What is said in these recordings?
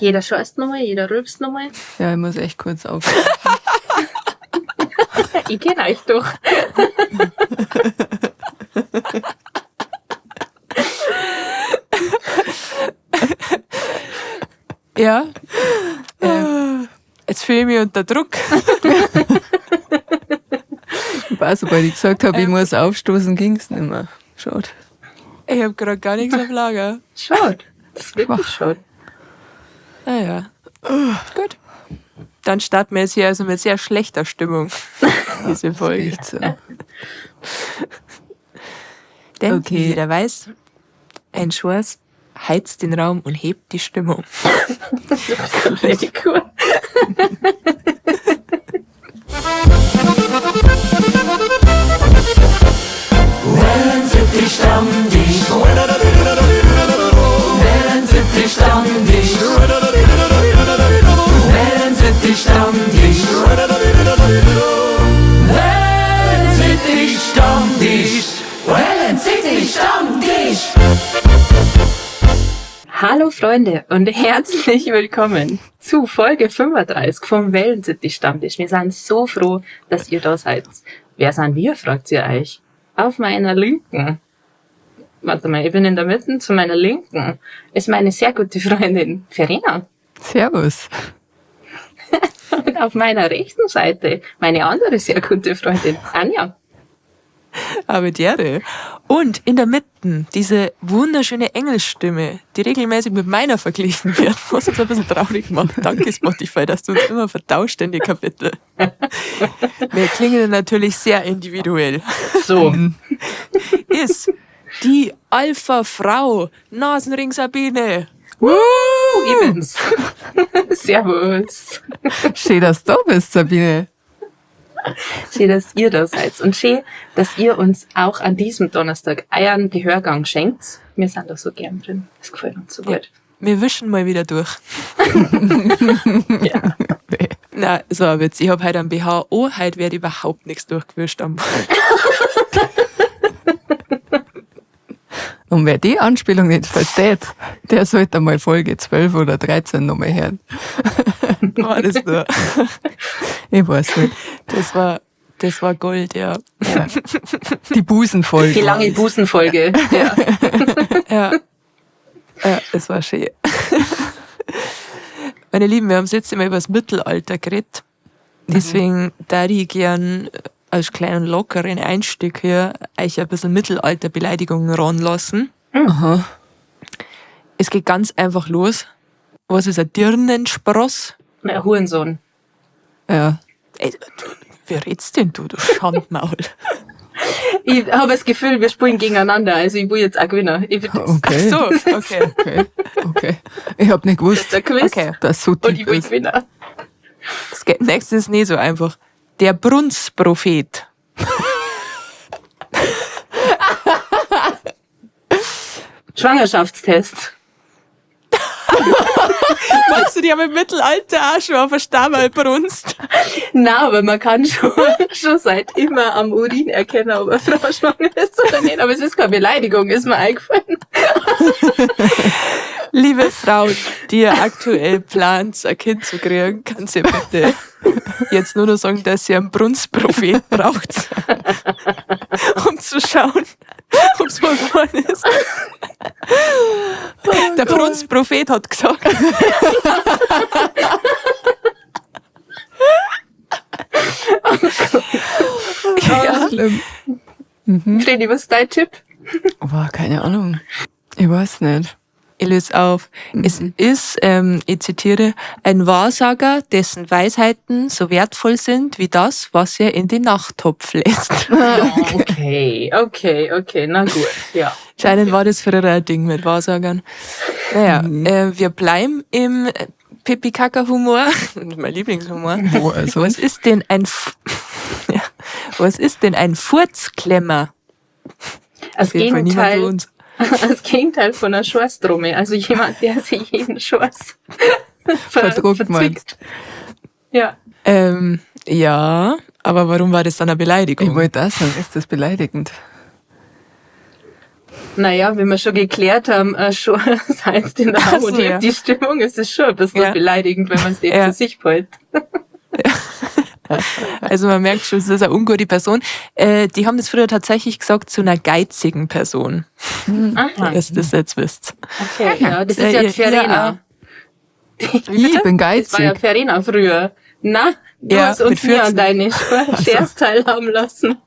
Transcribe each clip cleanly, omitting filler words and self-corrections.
Jeder scheißt nochmal, jeder rülpst nochmal. Ja, ich muss echt kurz auf. Ich kenne euch doch. Ja. Jetzt fühle ich mich unter Druck. War, sobald ich gesagt habe, ich muss aufstoßen, ging es nicht mehr. Schade. Ich habe gerade gar nichts auf Lager. Schade. Das ist wirklich schade. Naja. Gut. Dann starten wir jetzt hier also mit sehr schlechter Stimmung, diese Folge. Echt so. Denn, Okay. wie jeder weiß, ein Schors heizt den Raum und hebt die Stimmung. Das ist richtig cool. Hallo Freunde und herzlich willkommen zu Folge 35 vom Wellensittich Stammtisch. Wir sind so froh, dass ihr da seid. Wer sind wir, fragt ihr euch. Auf meiner Linken, warte mal, ich bin in der Mitte, zu meiner Linken ist meine sehr gute Freundin Verena. Servus. Und auf meiner rechten Seite meine andere sehr gute Freundin Anja. Aber Dere. Und in der Mitte diese wunderschöne Engelstimme, die regelmäßig mit meiner verglichen wird, was uns ein bisschen traurig macht. Danke Spotify, dass du uns immer vertauscht in die Kapitel. Wir klingen natürlich sehr individuell. So. Ist die Alpha-Frau Nasenring Sabine. Ich bin's. Servus. Schön, dass du da bist, Sabine. Schön, dass ihr da seid. Und schön, dass ihr uns auch an diesem Donnerstag euren Gehörgang schenkt. Wir sind da so gern drin. Das gefällt uns so gut. Wir wischen mal wieder durch. Ja. Na, so ein Witz. Ich hab heute einen BH. Oh, heute wird überhaupt nichts durchgewischt am Und wer die Anspielung nicht versteht, der sollte mal Folge 12 oder 13 nochmal hören. War das nur. Ich weiß nicht. Das war Gold, ja. Ja. Die Busenfolge. Die lange Busenfolge. Ja. Ja. Ja, es war schön. Meine Lieben, wir haben jetzt immer über das Mittelalter geredet. Deswegen da ich gern als kleinen lockeren Einstieg hier euch ein bisschen Mittelalterbeleidigungen ranlassen. Aha. Es geht ganz einfach los. Was ist ein Dirnenspross? Na, Hurensohn. Ja. Ey, du, wie redst denn du, du Schandmaul? Ich habe das Gefühl, wir spielen gegeneinander. Also ich will jetzt auch gewinnen. Ich bin Okay. Ach so, okay. Okay. Okay. Ich hab nicht gewusst, der Quiz Okay. dass so und deep ich will ist. gewinnen. Das nächste ist nicht so einfach. Der Brunzprophet. Schwangerschaftstest. Weißt du, die haben im Mittelalter auch schon auf der Stammel brunst. Na, aber man kann schon, schon seit immer am Urin erkennen, ob eine Frau schwanger ist oder nicht. Aber es ist keine Beleidigung, ist mir eingefallen. Liebe Frau, die ihr aktuell plant, ein Kind zu kriegen, kann sie bitte jetzt nur noch sagen, dass sie einen Brunzprophet braucht, um zu schauen, ob es was geworden ist. Der Brunzprophet hat gesagt. Ja. Schlimm. Fredi, was ist dein Tipp? Boah, keine Ahnung. Ich weiß nicht. Ich löse auf. Es ist, ich zitiere, ein Wahrsager, dessen Weisheiten so wertvoll sind wie das, was er in den Nachttopf lässt. Okay, okay, okay, na gut, ja. Anscheinend war das früher ein Ding mit Wahrsagern. Naja, wir bleiben im Pipi-Kaka-Humor. Mein Lieblingshumor. Wo also? Was ist denn ein, F ja, was ist denn ein Furzklemmer? Das Auf jeden Fall niemand Gegenteil, von uns. das Gegenteil von einer Schorstrumme. Also jemand, der sich jeden Schorst Verdruckt, verzwickt. meinst. Ja. Ja, aber warum war das dann eine Beleidigung? Ich wollte das sagen, ist das beleidigend? Naja, wie wir schon geklärt haben, schon seit in der Ach so, Harmonie ja. die Stimmung, ist es schon ein bisschen beleidigend, wenn man es nicht für sich behält. Also man merkt schon, es ist eine ungute Person. Die haben das früher tatsächlich gesagt zu einer geizigen Person. Aha. Dass ihr das jetzt wisst. Okay, ja, das ist ja Verena. Ich bin Das war ja geizig. Verena früher. Na, du Ja, hast uns mit mir an 14. deine Shares teilhaben lassen.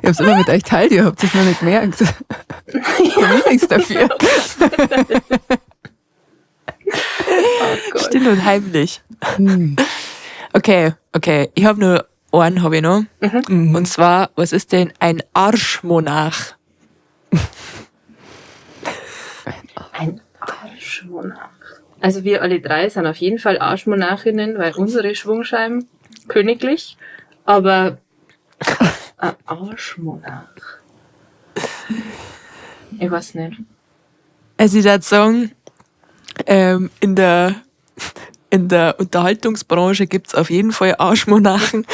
Ich hab's immer mit euch teilt, ihr habt es noch nicht gemerkt. Ich hab nichts dafür. Oh Gott. Still und heimlich. Okay, okay. Ich habe nur einen, habe ich noch. Und zwar, was ist denn ein Arschmonarch? Ein Arschmonarch. Also wir alle drei sind auf jeden Fall Arschmonarchinnen, weil unsere Schwungscheiben königlich, aber ein Arschmonarch. Ich weiß nicht. Also ich würde sagen, in der Unterhaltungsbranche gibt's auf jeden Fall Arschmonarchen.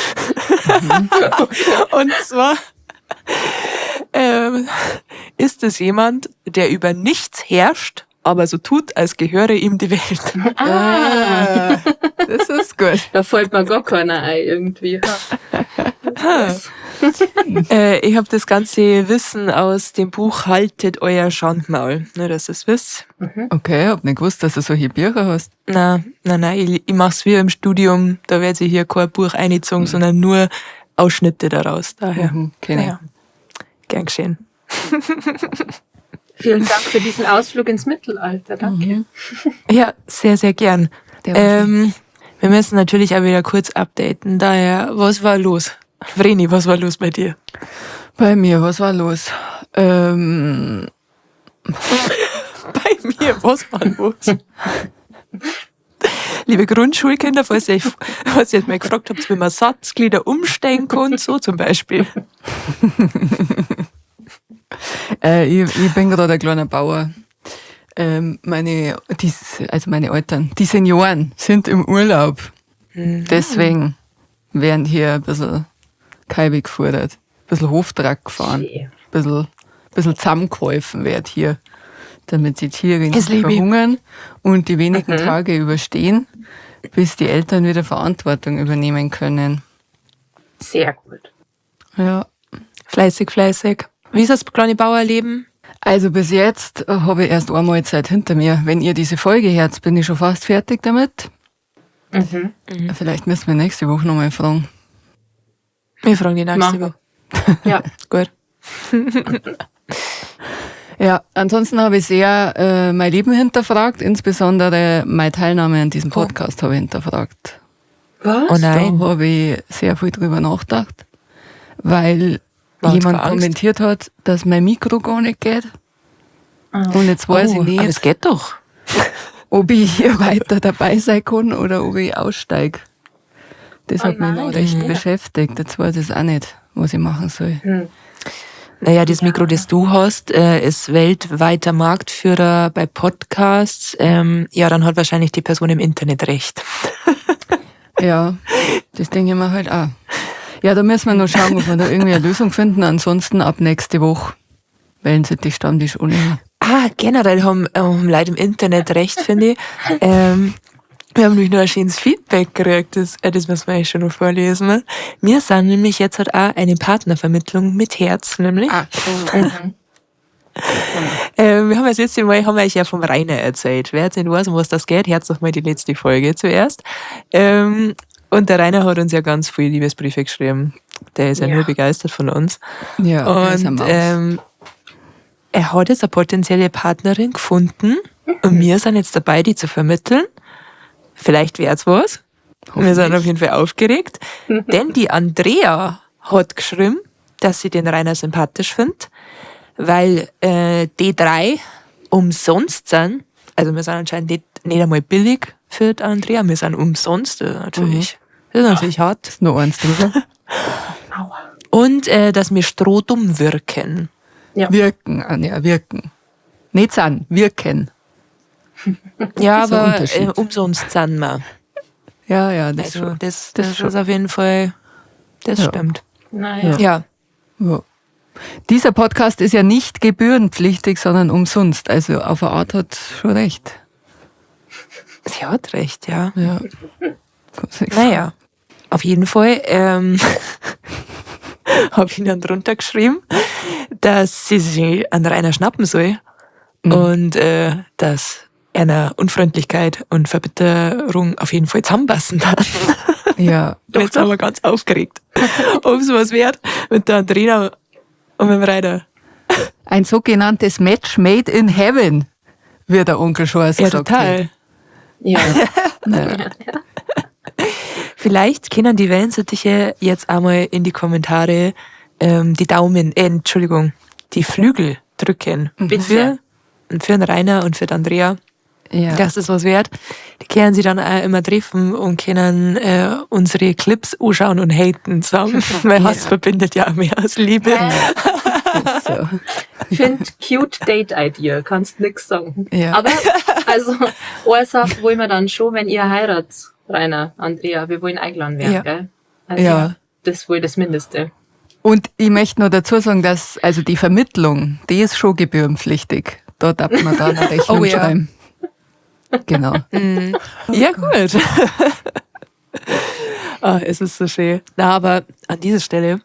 Und zwar ist es jemand, der über nichts herrscht, aber so tut, als gehöre ihm die Welt. Ah, Das ist gut. da fällt mir gar keiner ein irgendwie. Ich habe das ganze Wissen aus dem Buch Haltet euer Schandmaul. Nur, dass ihr es wisst. Okay, ich hab nicht gewusst, dass du solche Bücher hast. Nein, nein, nein, ich mach's wie im Studium. Da wird sich hier kein Buch eingezogen, sondern nur Ausschnitte daraus. Daher. Kenn ich. Naja, gern geschehen. Vielen Dank für diesen Ausflug ins Mittelalter. Danke. Ja, sehr, sehr gern. Der war Wir müssen natürlich auch wieder kurz updaten. Daher, was war los? Vreni, was war los bei dir? Bei mir, was war los? Bei mir, was war los? Liebe Grundschulkinder, falls ihr euch mal gefragt habt, wie man Satzglieder umstellen kann, so zum Beispiel. Ich bin gerade ein kleiner Bauer. Meine Eltern, die Senioren sind im Urlaub. Deswegen werden hier ein bisschen Kalbi gefordert, ein bisschen Hoftrag gefahren, ein bisschen zusammengeholfen wird hier, damit die Tiere nicht verhungern und die wenigen Tage überstehen, bis die Eltern wieder Verantwortung übernehmen können. Sehr gut. Ja. Fleißig, fleißig. Wie ist das kleine Bauerleben? Also bis jetzt habe ich erst einmal Zeit hinter mir. Wenn ihr diese Folge hört, bin ich schon fast fertig damit. Mhm. Vielleicht müssen wir nächste Woche nochmal fragen. Wir fragen die nächste Woche. Ja. Gut. Ja, ansonsten habe ich sehr mein Leben hinterfragt, insbesondere meine Teilnahme an diesem Podcast habe ich hinterfragt. Was? Oh nein. Da habe ich sehr viel drüber nachgedacht, weil jemand kommentiert hat, dass mein Mikro gar nicht geht. Und jetzt weiß ich nicht. Aber es geht doch. Ob ich hier weiter dabei sein kann oder ob ich aussteige. Das hat mich noch recht beschäftigt. Jetzt weiß ich es auch nicht, was ich machen soll. Hm. Naja, das Mikro, das du hast, ist weltweiter Marktführer bei Podcasts. Ja, dann hat wahrscheinlich die Person im Internet recht. Ja, das denke ich mir halt auch. Ja, da müssen wir noch schauen, ob wir da irgendwie eine Lösung finden. Ansonsten ab nächste Woche Wellensittich Stammtisch ohne mich. Ah, generell haben Leute im Internet recht, finde ich. Wir haben nämlich nur ein schönes Feedback gekriegt, das müssen wir eigentlich schon noch vorlesen. Ne? Wir sind nämlich jetzt halt auch eine Partnervermittlung mit Herz, nämlich. Ah. Wir haben das letzte Mal, haben wir euch ja vom Rainer erzählt. Wer jetzt nicht weiß, um was das geht, hört doch mal die letzte Folge zuerst. Und der Rainer hat uns ja ganz viele Liebesbriefe geschrieben. Der ist ja nur begeistert von uns. Ja, und er hat jetzt eine potenzielle Partnerin gefunden und wir sind jetzt dabei, die zu vermitteln. Vielleicht wär's was. Wir sind auf jeden Fall aufgeregt. Denn die Andrea hat geschrieben, dass sie den Rainer sympathisch findet, weil die drei umsonst sind. Also wir sind anscheinend nicht einmal billig für die Andrea, wir sind umsonst. Das ist natürlich, das ist natürlich hart. Ist nur eins drüber. Und dass wir strohdumm wirken. Ja. Wirken, Anja, wirken. Nicht sind, wirken. Ja, aber umsonst sind wir. Ja, ja, das also, schon. Das ist auf jeden Fall, das stimmt. Naja. Ja. Ja. Dieser Podcast ist ja nicht gebührenpflichtig, sondern umsonst. Also auf eine Art hat schon recht. Sie hat recht, ja. Ja. Naja, auf jeden Fall habe ich dann drunter geschrieben, dass sie sich an Rainer schnappen soll und dass einer Unfreundlichkeit und Verbitterung auf jeden Fall zusammenpassen kann. Ja. Und jetzt sind wir ganz aufgeregt, ob es was wird mit der Andrea und mit dem Rainer. Ein sogenanntes Match made in heaven, wie der Onkel schon Ja, gesagt total. hat. Ja. Ja. Vielleicht können die Wellensittiche jetzt einmal in die Kommentare die Daumen, Entschuldigung, die Flügel drücken. Bitte. Für den Rainer und für die Andrea. Ja. Das ist was wert. Die können sie dann auch immer treffen und können unsere Clips anschauen und haten zusammen. Weil Hass verbindet ja mehr als Liebe. So. Find cute Date Idea, kannst nix sagen. Ja. Aber, also, eine Sache wollen wir dann schon, wenn ihr heiratet, Rainer, Andrea, wir wollen eingeladen werden, Ja. gell? Also, Ja. Das ist wohl das Mindeste. Und ich möchte nur dazu sagen, dass also die Vermittlung, die ist schon gebührenpflichtig. Da darf man dann eine Rechnung Oh ja. schreiben. Genau. Ja, gut. Ah, es ist so schön. Na, aber an dieser Stelle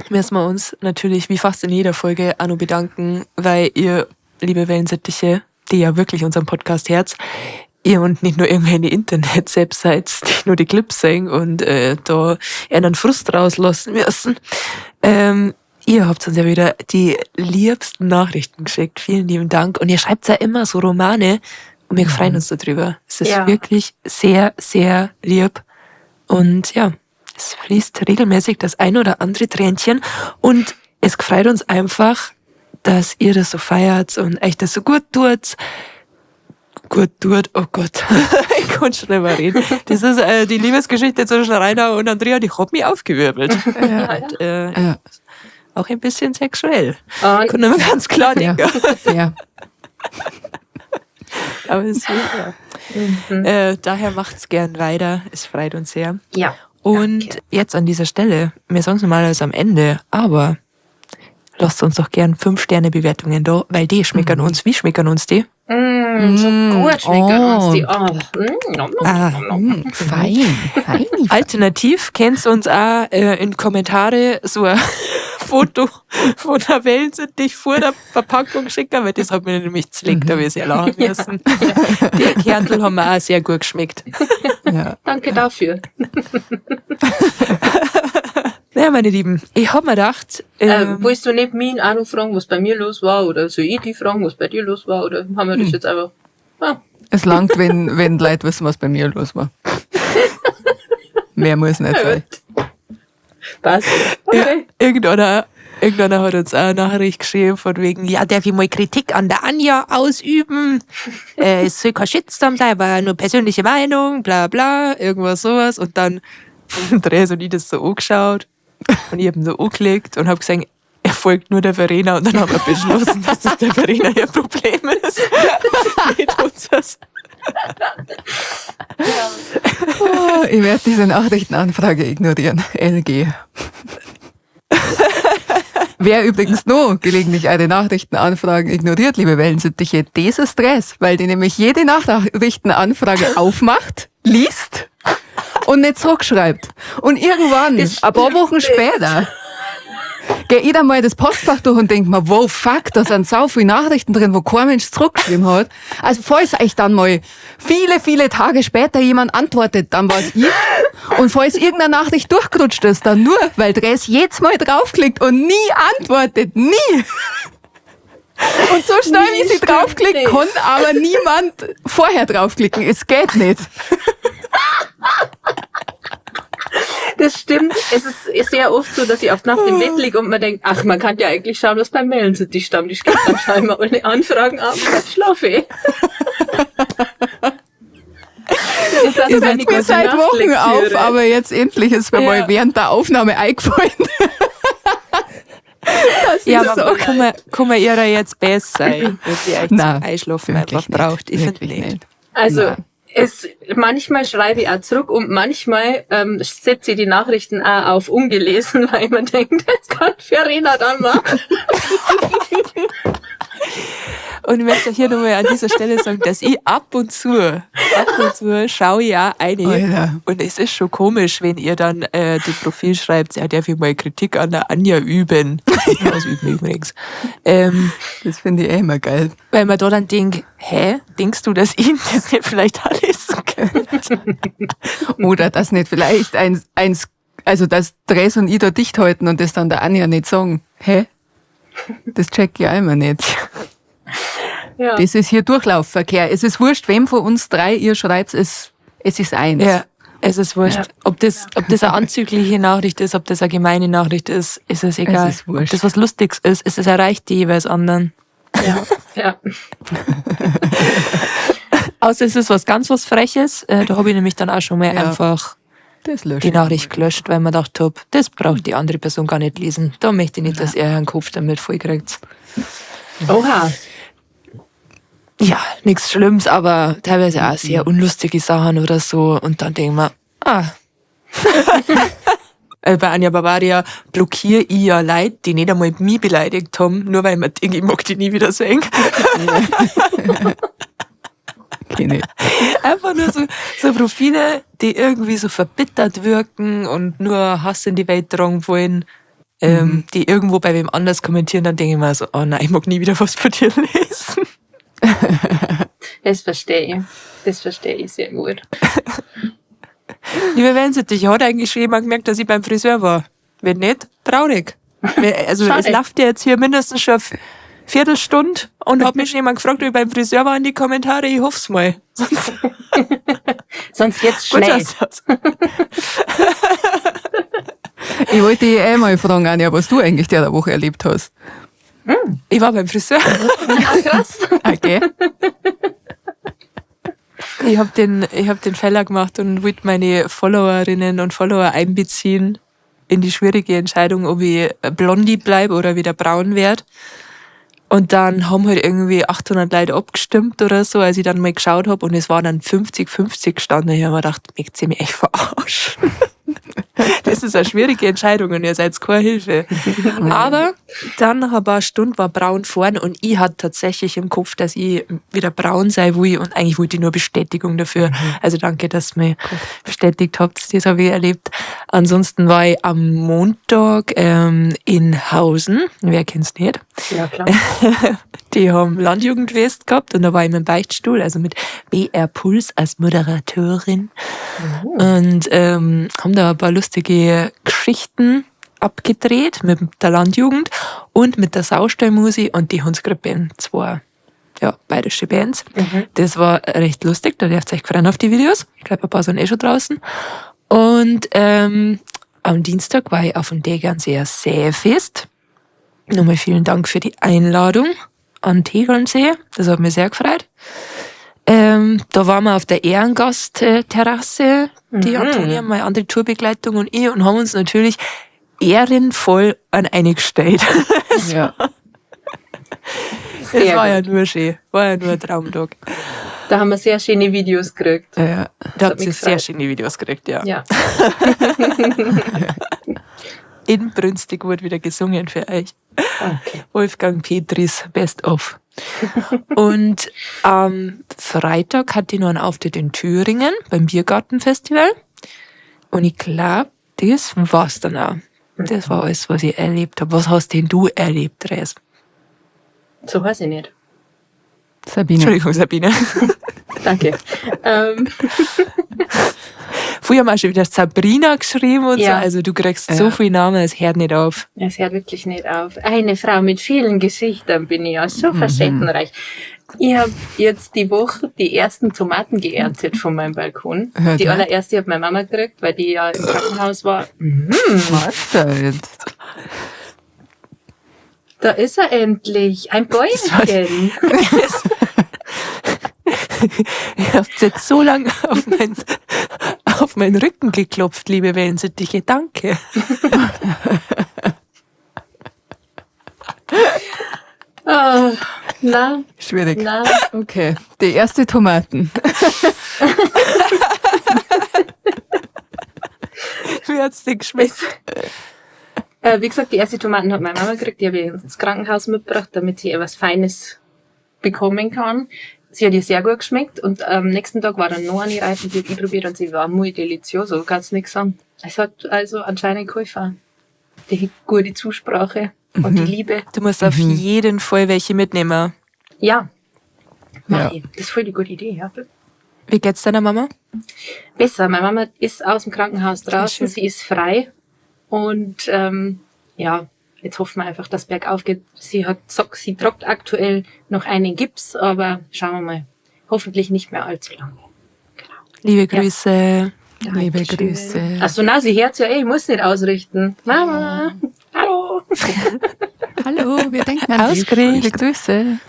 müssen wir uns natürlich, wie fast in jeder Folge, auch noch bedanken, weil ihr, liebe Wellensittiche, die ja wirklich unseren Podcast herz, ihr und nicht nur irgendwelche Internet-Websites, die nur die Clips sehen und da einen Frust rauslassen müssen. Ihr habt uns ja wieder die liebsten Nachrichten geschickt. Vielen lieben Dank. Und ihr schreibt ja immer so Romane und wir freuen uns darüber. Es ist Ja. wirklich sehr, sehr lieb. Und ja, es fließt regelmäßig das ein oder andere Tränchen. Und es freut uns einfach, dass ihr das so feiert und euch das so gut tut. Gut tut, oh Gott, ich kann schon nicht mehr reden. Das ist die Liebesgeschichte zwischen Rainer und Andrea, die hat mich aufgewirbelt. Ja. Und, Ja. auch ein bisschen sexuell. Und Können wir ganz klar Ja. denken. Ja. Aber es, ja. Daher macht's gern weiter. Es freut uns sehr. ja. Und Danke. jetzt an dieser Stelle, wir sagen es normalerweise am Ende, aber lasst uns doch gern 5-Sterne-Bewertungen da, weil die schmeckern uns. Wie schmeckern uns die? Mm, so gut schmecken oh. uns die. Oh. Mm, nom, nom, Ah. nom, nom. Fein, fein. Alternativ könnt ihr uns auch in Kommentare so ein Foto von der Wellensittich vor der Verpackung schicken, weil das hat mir nämlich z'legt, da habe ich sehr lachen müssen. Die Kärntl haben mir auch sehr gut geschmeckt. Ja. Danke dafür. Naja, meine Lieben, ich hab mir gedacht, Willst du nicht mich auch noch fragen, was bei mir los war? Oder soll ich dich fragen, was bei dir los war? Oder haben wir das jetzt einfach... Ah, Es langt, wenn Leute wissen, was bei mir los war. Mehr muss nicht sein. passt. Okay. Ja, irgendeiner hat uns auch eine Nachricht geschrieben von wegen, ja, darf ich mal Kritik an der Anja ausüben? Es soll kein Shitstorm sein, aber nur persönliche Meinung, bla bla, irgendwas sowas. Und dann Andreas und ich das so angeschaut und ich hab ihn so angeklickt und hab gesagt, er folgt nur der Verena und dann haben wir beschlossen, dass das der Verena ihr Problem ist. Nicht unseres. Oh, ich werde diese Nachrichtenanfrage ignorieren. LG. Wer übrigens noch gelegentlich eure Nachrichtenanfragen ignoriert, liebe Wellensittiche, das ist Stress, weil die nämlich jede Nachrichtenanfrage aufmacht, liest und nicht zurückschreibt. Und irgendwann, ein paar Wochen später, geh ich dann mal das Postfach durch und denk mir, wow, fuck, da sind sau viele Nachrichten drin, wo kein Mensch zurückgeschrieben hat. Also falls euch dann mal viele, viele Tage später jemand antwortet, dann war's ich. Und falls irgendeine Nachricht durchgerutscht ist, dann nur, weil Dres jedes Mal draufklickt und nie antwortet. Nie! Und so schnell, Nee, wie sie stimmt draufklickt, nicht. kann aber niemand vorher draufklicken. Es geht nicht. Das stimmt. Es ist sehr oft so, dass ich auf Nacht im Bett liege und man denkt, ach, man kann ja eigentlich schauen, was beim Wellensittich Stammtisch gibt. Dann schaue ich mir alle Anfragen an und dann schlafe ich. Das ist also Das meine fällt mir gute seit Wochen auf, Nachtlektüre. aber jetzt endlich ist mir Ja. mal während der Aufnahme eingefallen. Das Ja, ist aber so. kann man ihrer jetzt besser sein, wenn sie euch zum Nein, Einschlafen wirklich einfach braucht. Ich finde Wirklich nicht. Also, Nein. Es, manchmal schreibe ich auch zurück und manchmal setze ich die Nachrichten auch auf ungelesen, weil man denkt, das kann Verena dann machen. Und ich möchte hier nochmal an dieser Stelle sagen, dass ich ab und zu schaue ich auch eine. Alter. Und es ist schon komisch, wenn ihr dann das Profil schreibt, ja, darf ich mal Kritik an der Anja üben. Das üben übrigens. Das finde ich eh immer geil. Weil man da dann denkt, hä, denkst du, dass ich das nicht vielleicht auch lesen könnte? Oder dass nicht vielleicht eins, also dass Dres und ich da dicht halten und das dann der Anja nicht sagen. Hä? Das check ich auch immer nicht. Ja. Das ist hier Durchlaufverkehr. Es ist wurscht, wem von uns drei ihr schreibt, es ist eins. Ja, es ist wurscht. Ja. Ob das eine anzügliche Nachricht ist, ob das eine gemeine Nachricht ist, ist es egal. Es ist wurscht. Ob das was Lustiges ist, es erreicht die jeweils anderen. Ja, ja. Außer es ist was ganz was Freches. Da habe ich nämlich dann auch schon mal einfach das löscht die Nachricht gelöscht, weil man gedacht hab, das braucht die andere Person gar nicht lesen. Da möchte ich nicht, dass er einen Kopf damit vollkriegt. Oha. Ja, nichts Schlimmes, aber teilweise auch sehr unlustige Sachen oder so. Und dann denke ich mir, Bei Anja Bavaria blockiere ich ja Leute, die nicht einmal mich beleidigt haben, nur weil ich mir denke, ich mag die nie wieder sehen. Kenn ich. Einfach nur so Profile, die irgendwie so verbittert wirken und nur Hass in die Welt tragen wollen, die irgendwo bei wem anders kommentieren, dann denke ich mir so, oh nein, ich mag nie wieder was von dir lesen. Das verstehe ich. Das verstehe ich sehr gut. Liebe Wellensittich, hat eigentlich schon jemand gemerkt, dass ich beim Friseur war? Wenn nicht, traurig. Also Schade. es läuft ja jetzt hier mindestens schon eine Viertelstunde und hat mich schon jemand gefragt, ob ich beim Friseur war in die Kommentare. Ich hoff's mal. Sonst jetzt Gut, schnell. das. Ich wollte dich eh mal fragen, Anja, was du eigentlich der Woche erlebt hast. Ich war beim Friseur. Ah, krass. Okay. Ich hab den Fehler gemacht und wollte meine Followerinnen und Follower einbeziehen in die schwierige Entscheidung, ob ich Blondie bleib oder wieder braun werd. Und dann haben halt irgendwie 800 Leute abgestimmt oder so, als ich dann mal geschaut hab und es war dann 50-50 gestanden. Ich hab mir gedacht, ich zieh mich echt verarschen. Das ist eine schwierige Entscheidung und ihr seid keine Hilfe. Aber dann nach ein paar Stunden war braun vorn und ich hatte tatsächlich im Kopf, dass ich wieder braun sein will und eigentlich wollte ich nur Bestätigung dafür. Also danke, dass ihr mich bestätigt habt, das habe ich erlebt. Ansonsten war ich am Montag in Hausen, wer kennt's nicht? Ja, klar. Die haben Landjugendfest gehabt und da war ich mit dem Beichtstuhl, also mit BR Puls als Moderatorin. Und haben da ein paar lustige Geschichten abgedreht mit der Landjugend und mit der Saustallmusi und die Hundsgruppe, zwei bayerische Bands. Das war recht lustig, da dürft ihr euch freuen auf die Videos. Ich glaube, ein paar sind eh schon draußen. Und am Dienstag war ich auf dem Tegernseer Seefest. Nochmal vielen Dank für die Einladung an Tegernsee. Das hat mich sehr gefreut. Da waren wir auf der Ehrengast-Terrasse, die Antonia, meine andere Tourbegleitung und ich, und haben uns natürlich ehrenvoll an eine gestellt. Ja. Das Sehr war ja gut. nur schön. War ja nur ein Traumtag. Da haben wir sehr schöne Videos gekriegt. Ja. Da habt mich ihr sehr gefreut. schöne Videos gekriegt, ja. Ja. Inbrünstig wurde wieder gesungen für euch. Okay. Wolfgang Petris Best of. Und am Freitag hatte ich noch einen Auftritt in Thüringen beim Biergartenfestival. Und ich glaube, das war's dann auch. Das war alles, was ich erlebt habe. Was hast denn du erlebt, Res? So weiß ich nicht. Sabine. Entschuldigung, Sabine. Danke. Früher haben wir auch schon wieder Sabrina geschrieben und Ja. so. Also du kriegst Ja. so viele Namen, es hört nicht auf. Es hört wirklich nicht auf. Eine Frau mit vielen Gesichtern bin ich ja, so facettenreich. Ich habe jetzt die Woche die ersten Tomaten geerntet von meinem Balkon. Hört Die auf. allererste hat meine Mama gekriegt, weil die ja im Krankenhaus war. Mahlzeit. Da ist er endlich. Ein Bäumchen. Ihr habt jetzt so lange auf meinen Rücken geklopft, liebe Wellensittiche. Danke. Oh, na, Schwierig. na. Okay, die erste Tomaten. Wie hat's dir geschmeckt? Wie gesagt, die erste Tomaten hat meine Mama gekriegt, die habe ich ins Krankenhaus mitgebracht, damit sie etwas Feines bekommen kann. Sie hat ihr sehr gut geschmeckt und am nächsten Tag war dann noch eine Reifen, die hab ich probiert und sie war muy delicioso, kannst nix sagen. Es hat also anscheinend geholfen. Die gute Zusprache und die Liebe. Du musst auf jeden Fall welche mitnehmen. Ja. Mach Ja. ich. Das ist voll die gute Idee, ja. Wie geht's deiner Mama? Besser. Meine Mama ist aus dem Krankenhaus draußen, schön. sie ist frei und ja, jetzt hoffen wir einfach, dass bergauf geht. Sie hat gesagt, sie tragt aktuell noch einen Gips, aber schauen wir mal. Hoffentlich nicht mehr allzu lange. Liebe Grüße. Liebe Dankeschön. Grüße. Ach so, na, sie hört's ja eh, ich muss nicht ausrichten. Mama, hallo. Hallo, wir denken an dich. Ausgerichtet. Liebe Grüße.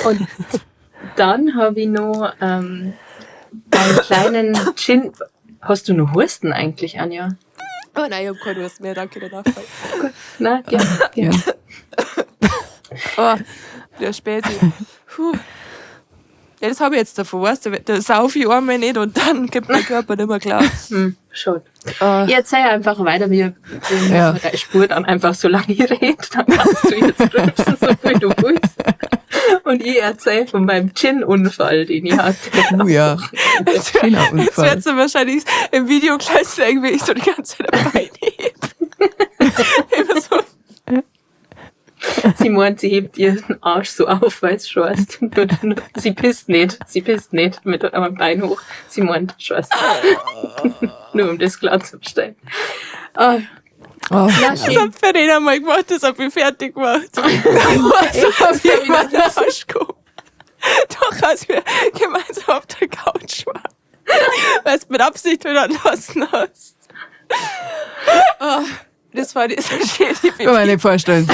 Und dann habe ich noch einen kleinen Gin. Hast du noch Husten eigentlich, Anja? Oh nein, ich hab keine Lust mehr. Danke der Nachfrage. Na, ja, ja. Ja. Oh, der Späti. Puh. Ja, das habe ich jetzt davon, weißt du? Da sauf ich einmal nicht und dann gibt mein Körper nicht mehr klar. Schon. Oh. Ich erzähl einfach weiter, wir Ja. ja. Spur dann einfach, solange ich rede, dann kannst du jetzt rülpsen, so viel du willst. Und ich erzähl von meinem Gin-Unfall, den ich hatte. Oh ja. Schöner Jetzt Unfall. wirst du wahrscheinlich im Video gleich zeigen, wie ich so die ganze Zeit am Bein hebe. Immer so. Sie meint, sie hebt ihren Arsch so auf, weil es scheißt. Sie pisst nicht, sie pisst nicht mit einem Bein hoch. Sie meint, scheißt. Nur um das klarzustellen. Oh, Oh. na, Das schön. hat Verena mal gemacht, das hab ich fertig gemacht. Das hab ich mal Arsch gehoben. Doch, als wir gemeinsam auf der Couch waren. Weil du mit Absicht wieder lassen hast. Oh, das war die so schön. Kann man nicht vorstellen.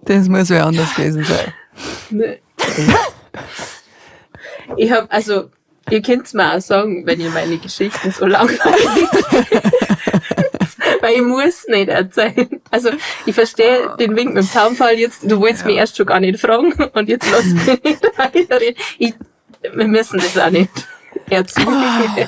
Das muss wer anders gewesen sein. Nee. Ich hab, also, ihr könnt's mir auch sagen, wenn ihr meine Geschichten so langweilig findet. Weil ich muss nicht erzählen. Also, ich verstehe den Wink mit dem Zaunfall jetzt. Du wolltest mich erst schon gar nicht fragen und jetzt lass mich nicht weiterreden. Wir müssen das auch nicht erzählen.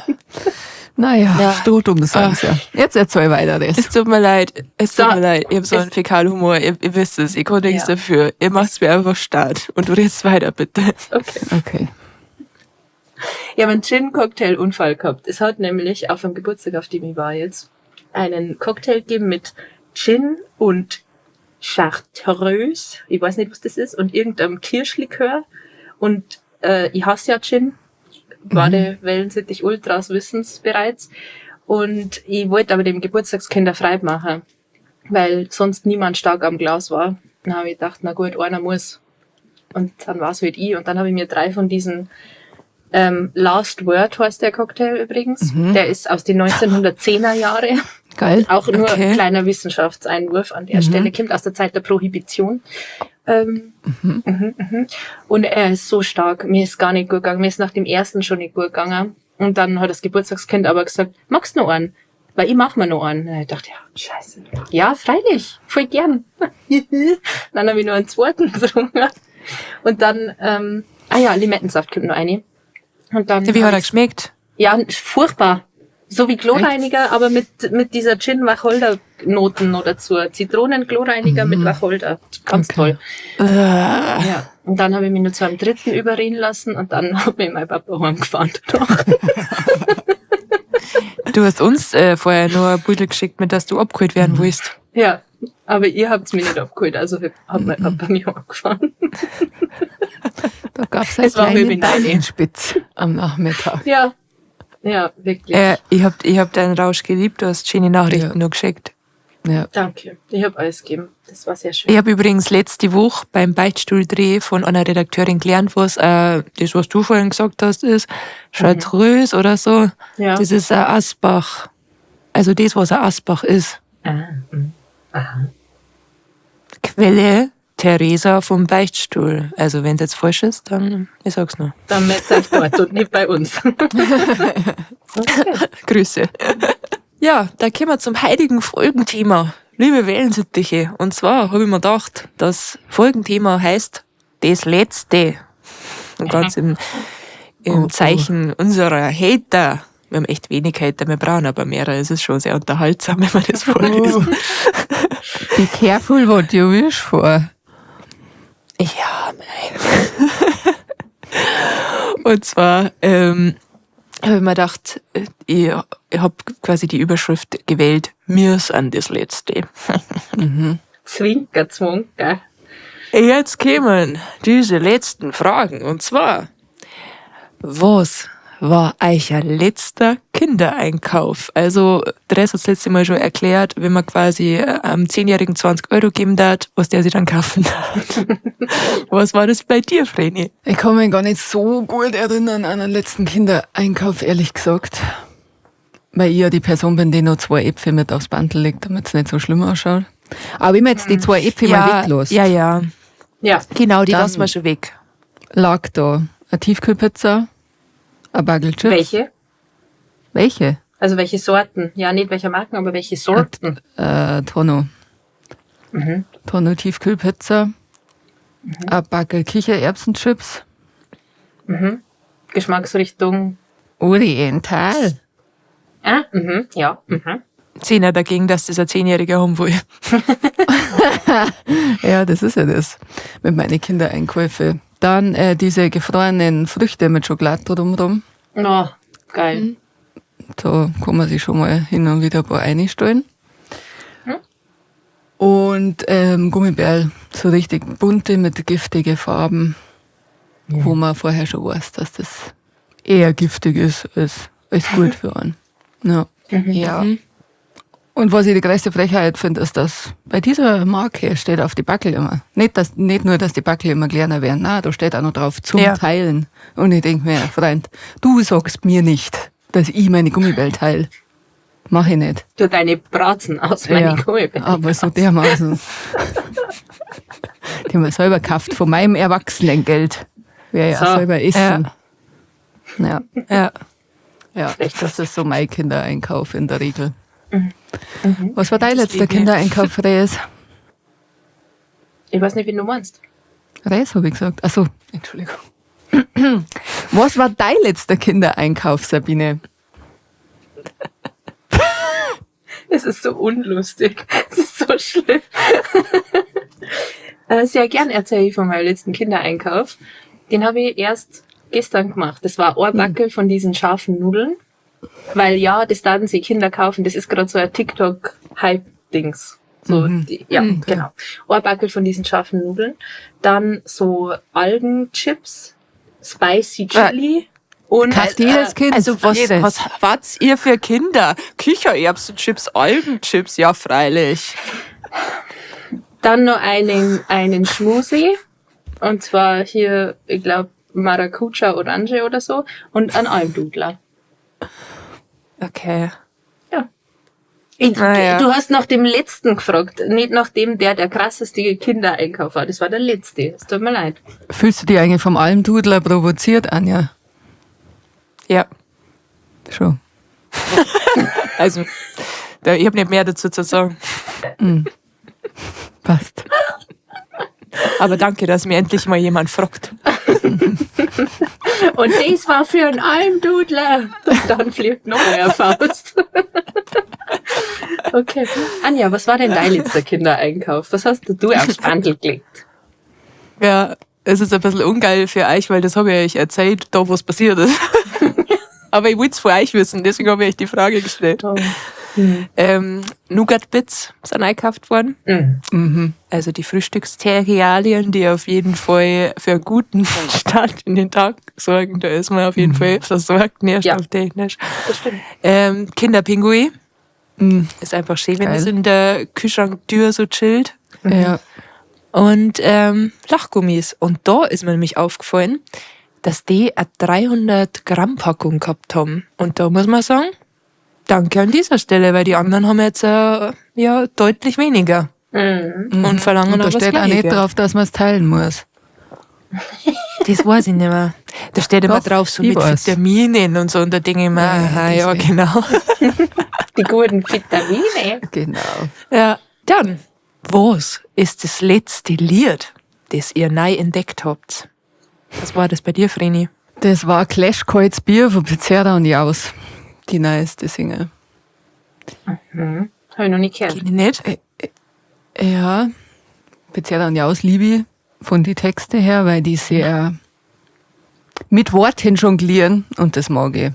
Naja, Ja. strohdumm sagen sie ja. Jetzt erzähl weiter das. Es tut mir leid, es tut So, mir leid. Ich hab so einen Fäkalhumor, ihr wisst es, ich konnte nichts Ja. dafür. Ihr macht's mir einfach stark. Und du redest weiter, bitte. Okay. Okay. Ich habe einen Gin-Cocktail-Unfall gehabt. Es hat nämlich auf dem Geburtstag, auf dem ich war jetzt, einen Cocktail gegeben mit Gin und Chartreuse. Ich weiß nicht, was das ist. Und irgendeinem Kirschlikör. Und ich hasse ja Gin. Warte, Wellensittich Ultras wissen's bereits. Und ich wollte aber dem Geburtstagskinder frei machen, weil sonst niemand stark am Glas war. Dann habe ich gedacht, na gut, einer muss. Und dann war's halt ich. Und dann habe ich mir 3 von diesen Last Word heißt der Cocktail übrigens. Der ist aus den 1910er Jahre. Geil. Auch nur Okay. kleiner Wissenschaftseinwurf an der Stelle. Kommt aus der Zeit der Prohibition. Und er ist so stark. Mir ist gar nicht gut gegangen. Mir ist nach dem ersten schon nicht gut gegangen. Und dann hat das Geburtstagskind aber gesagt, magst du noch einen? Weil ich mach mir noch einen. Und ich dachte, ja, scheiße. Ja, freilich. Voll gern. Dann habe ich nur einen zweiten getrunken. Und dann, Limettensaft kommt noch eine. Und dann Wie hab hat er ich- geschmeckt? Ja, furchtbar. So wie Chlorreiniger, aber mit dieser Gin-Wacholder-Noten noch dazu. Zitronen-Chlorreiniger mit Wacholder. Ganz Okay. toll. Ja. Und dann habe ich mich nur zu einem dritten überreden lassen und dann hat mich mein Papa heimgefahren. Danach. Du hast uns vorher nur ein Beutel geschickt, mit das du abgeholt werden willst. Ja, aber ihr habt's mich nicht abgeholt, also hat mein Papa mich heimgefahren. Da gab's einen Es war kleinen halb neun. Beinspitz am Nachmittag. Ja, ja, wirklich. Ich hab deinen Rausch geliebt, du hast schöne Nachrichten Ja. nur geschickt. Ja. Danke, ich hab alles gegeben. Das war sehr schön. Ich hab übrigens letzte Woche beim Beichtstuhldreh von einer Redakteurin gelernt, was das, was du vorhin gesagt hast, ist Chartreuse oder so. Ja. Das ist ein Asbach. Also das, was ein Asbach ist. Ah, Aha. Quelle Theresa vom Beichtstuhl. Also wenn es jetzt falsch ist, dann ich sag's nur. Dann meldet euch dort und nicht bei uns. Okay. Grüße. Ja, da kommen wir zum heiligen Folgenthema. Liebe Wellensittiche, und zwar habe ich mir gedacht, das Folgenthema heißt das Letzte. Und ganz im Zeichen unserer Hater. Wir haben echt wenig Hater, wir brauchen aber mehrere. Es ist schon sehr unterhaltsam, wenn man das vorliest. Be careful what you wish for. Ja, mei. Und zwar habe ich mir gedacht, ich habe quasi die Überschrift gewählt, mir sind das Letzte. Zwinker, zwunker. Jetzt kämen diese letzten Fragen. Und zwar, was war euer letzter Kindereinkauf? Also, Dress hat das letzte Mal schon erklärt, wenn man quasi einem 10-Jährigen 20 Euro geben darf, was der sich dann kaufen darf. Was war das bei dir, Vreni? Ich kann mich gar nicht so gut erinnern an den letzten Kindereinkauf, ehrlich gesagt. Weil ich ja die Person bin, die noch 2 Äpfel mit aufs Bandel legt, damit's nicht so schlimm ausschaut. Aber wenn man jetzt die 2 Äpfel mal weglässt. Ja, ja. Ja. Genau, die Dann lassen wir schon weg. Lag da eine Tiefkühlpizza, ein Bagel Chips. Welche? Welche? Also welche Sorten? Ja, nicht welche Marken, aber welche Sorten? Tonno. Tonno Tiefkühlpizza, ein Backel Kichererbsenchips. Geschmacksrichtung? Oriental. Ah, ja. 10er dagegen, dass das ein 10-Jähriger haben will. Ja, das ist ja das mit meinen Kindereinkäufen. Dann diese gefrorenen Früchte mit Schokolade drumherum. Oh, geil. Da kann man sich schon mal hin und wieder ein paar einstellen. Und Gummibärl, so richtig bunte mit giftigen Farben, wo man vorher schon weiß, dass das eher giftig ist als gut für einen. Ja. Ja. Und was ich die größte Frechheit finde, ist, dass bei dieser Marke steht auf die Backel immer. Nicht, nicht nur, dass die Backel immer kleiner werden, nein, da steht auch noch drauf, zum Teilen. Und ich denk mir, Freund, du sagst mir nicht, dass ich meine Gummibärl teile. Mach ich nicht. Du deine Bratzen aus meine Ja, Gummibärl. Aber so dermaßen. Die haben wir selber gekauft von meinem Erwachsenengeld. Wer ja So. selber essen. Ja. Ja. Ja, Echt? das ist so mein Kindereinkauf in der Regel. Was war dein Das letzter lieb ich. Kindereinkauf, Reyes? Ich weiß nicht, wie du meinst. Reyes, habe ich gesagt. Ach so, Entschuldigung. Was war dein letzter Kindereinkauf, Sabine? Es ist so unlustig. Es ist so schlimm. Sehr gern erzähle ich von meinem letzten Kindereinkauf. Den habe ich erst gestern gemacht. Das war ein Backel von diesen scharfen Nudeln. Weil ja, das werden sich Kinder kaufen. Das ist gerade so ein TikTok-Hype-Dings. So, die, ja, genau. Ein Backel von diesen scharfen Nudeln. Dann so Algenchips, Spicy Chili und Kauft jedes Kind. Also jedes. was wart ihr für Kinder? Kichererbsenchips, Algenchips, ja freilich. Dann noch einen Schmusi. Und zwar hier, ich glaub, Maracuja Orange oder so. Und einen Almdudler. Okay. Ja. Naja. Du hast nach dem letzten gefragt, nicht nach dem, der der krasseste Kindereinkauf war. Das war der letzte. Es tut mir leid. Fühlst du dich eigentlich vom Almdudler provoziert, Anja? Ja. Schon. Also, ich hab nicht mehr dazu zu sagen. Passt. Aber danke, dass mir endlich mal jemand fragt. Und das war für einen Almdudler. Und dann fliegt noch mehr Faust. Okay. Anja, was war denn dein letzter Kindereinkauf? Was hast du aufs Bandel gelegt? Ja, es ist ein bisschen ungeil für euch, weil das habe ich euch erzählt, da wo es passiert ist. Aber ich wollte es von euch wissen, deswegen habe ich euch die Frage gestellt. Oh. Nougat Bits sind eingekauft worden. Also die Frühstücksterealien, die auf jeden Fall für einen guten Start in den Tag sorgen. Da ist man auf jeden Fall versorgt, nährstofftechnisch. Das stimmt. Kinderpinguin. Ist einfach schön, wenn Geil. das in der Kühlschranktür so chillt. Ja. Und Lachgummis. Und da ist mir nämlich aufgefallen, dass die eine 300 Gramm Packung gehabt haben. Und da muss man sagen, danke an dieser Stelle, weil die anderen haben jetzt ja deutlich weniger. Und verlangen Und da auch was steht auch nicht Gleiche. drauf, dass man es teilen muss. Das weiß ich nicht mehr. Da steht immer Doch, drauf, so ich mit weiß. Vitaminen und so. Und da denke ich mir, Ja, aha, ja, deswegen. genau. Die guten Vitamine. Genau. Ja. Dann, was ist das letzte Lied, das ihr neu entdeckt habt? Was war das bei dir, Vreni? Das war Clash Kaltes Bier von Pizzeria und Jaus. Die neueste Single. Habe ich noch nicht gehört. Kenn ich nicht. Ja, Pizzeria und Jaus liebe ich von die Texte her, weil die sehr mit Worten jonglieren und das mag ich,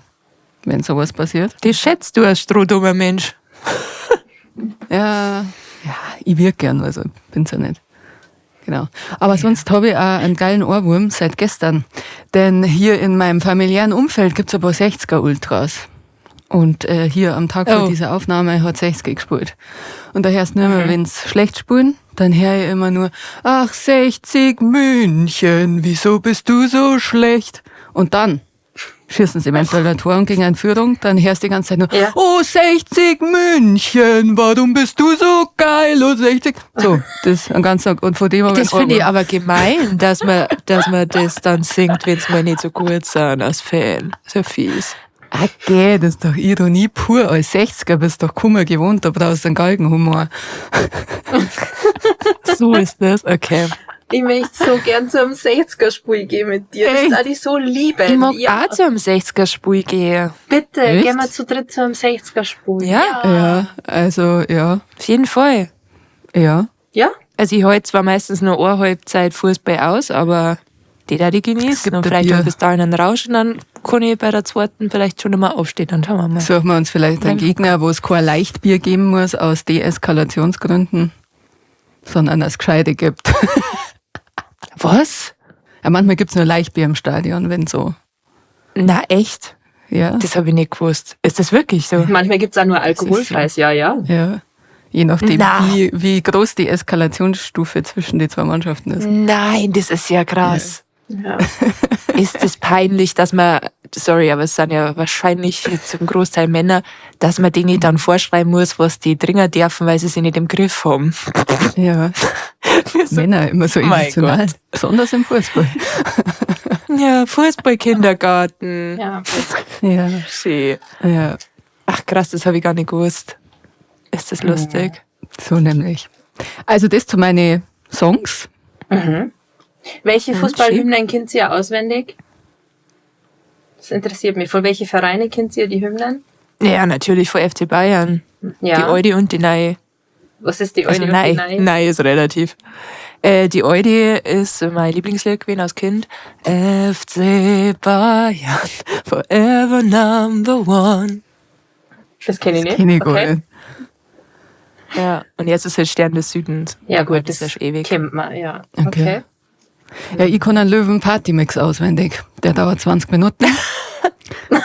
wenn sowas passiert. Das schätzt du als strohdummer Mensch. Ja, ja, ich wirk gern, also bin's ja nicht. Genau. Aber sonst habe ich auch einen geilen Ohrwurm seit gestern. Denn hier in meinem familiären Umfeld gibt's ein paar 60er-Ultras. Und hier am Tag vor Oh. dieser Aufnahme hat 60 gespielt. Und da hörst du nur immer, wenn's schlecht spielen, dann hör ich immer nur, ach 60 München, wieso bist du so schlecht? Und dann schießen sie eventuell ein Tor und gegen eine Führung, dann hörst du die ganze Zeit nur, Ja. oh 60 München, warum bist du so geil, oh 60. So, das den ganzen Tag. Und von dem habe Das ich einen finde ich Ohrwurm. aber gemein, dass man das dann singt, wenn's mal nicht so gut sind als Fan. So fies. Okay, das ist doch Ironie pur. Als 60er bist du doch Kummer gewohnt, da brauchst du einen Galgenhumor. So ist das, okay. Ich möchte so gern zu einem 60er-Spiel gehen mit dir. Das Echt? ist ich so lieben. Ich mag ja. auch zu einem 60er-Spiel gehen. Bitte, Echt? gehen wir zu dritt zu einem 60er-Spiel. Ja. Ja, also, ja, Auf jeden Fall. ja. Ja? Also ich halte zwar meistens nur eine Halbzeit Fußball aus, aber die da die genießen. gibt Und ein vielleicht Bier. auch bis dahin einen Rausch und dann kann ich bei der zweiten vielleicht schon einmal aufstehen. Dann schauen wir mal. Suchen wir uns vielleicht einen Gegner, wo es kein Leichtbier geben muss, aus Deeskalationsgründen, sondern das Gescheite gibt. Was? Ja, manchmal gibt's nur Leichtbier im Stadion, wenn so. Na echt? Ja, Das habe ich nicht gewusst. Ist das wirklich so? Manchmal gibt's auch nur alkoholfreies, ja, ja. ja. Je nachdem, Na. wie groß die Eskalationsstufe zwischen die zwei Mannschaften ist. Nein, das ist ja krass. Ja. Ist es peinlich, dass man, sorry, aber es sind ja wahrscheinlich zum Großteil Männer, dass man denen dann vorschreiben muss, was die trinken dürfen, weil sie sie nicht im Griff haben. Ja. Männer immer so Mein emotional. Besonders im Fußball. Ja, Fußballkindergarten. Ja. Ja. Schön. Ja, Ach krass, das habe ich gar nicht gewusst. Ist das lustig? so nämlich. Also das zu meine Songs. Welche Fußballhymnen kennt ihr auswendig? Das interessiert mich. Von welchen Vereinen kennt ihr die Hymnen? Ja, natürlich von FC Bayern. Ja. Die Alte und die Neue. Was ist die Also Alte und die nein, Neue? nein ist relativ. Die Alte ist mein Lieblingslied gewesen als Kind. FC Bayern, forever number one. Das kenne ich nicht. Kenn ich gar Okay. nicht. Ja, und jetzt ist es Stern des Südens. Ja gut, Das das ist ja schon ewig. kennt man, ja. Okay. Okay. Ja, ich kann einen Löwen-Party-Mix auswendig. Der dauert 20 Minuten.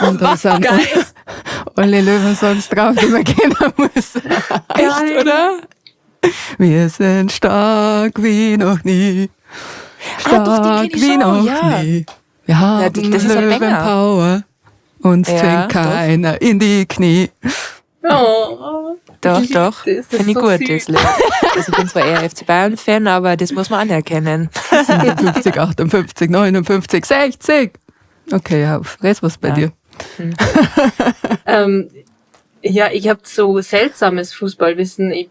Und da sind alle Löwen-Songs drauf, die man kennen muss. Echt, oder? Wir sind stark wie noch nie. Ah, doch, den Stark kenn ich wie schon, noch ja. nie. Wir haben das ist ein Banger. Löwenpower. Uns Ja, zwingt doch. keiner in die Knie. Oh, Doch, Ich lieb doch. das, das Finde ich ist so gut, süß. das Lied. Also ich bin zwar eher FC Bayern-Fan, aber das muss man anerkennen. 57, 58, 59, 60. Okay, ja, Rest was bei Ja. dir. Ja, ich habe so seltsames Fußballwissen. Ich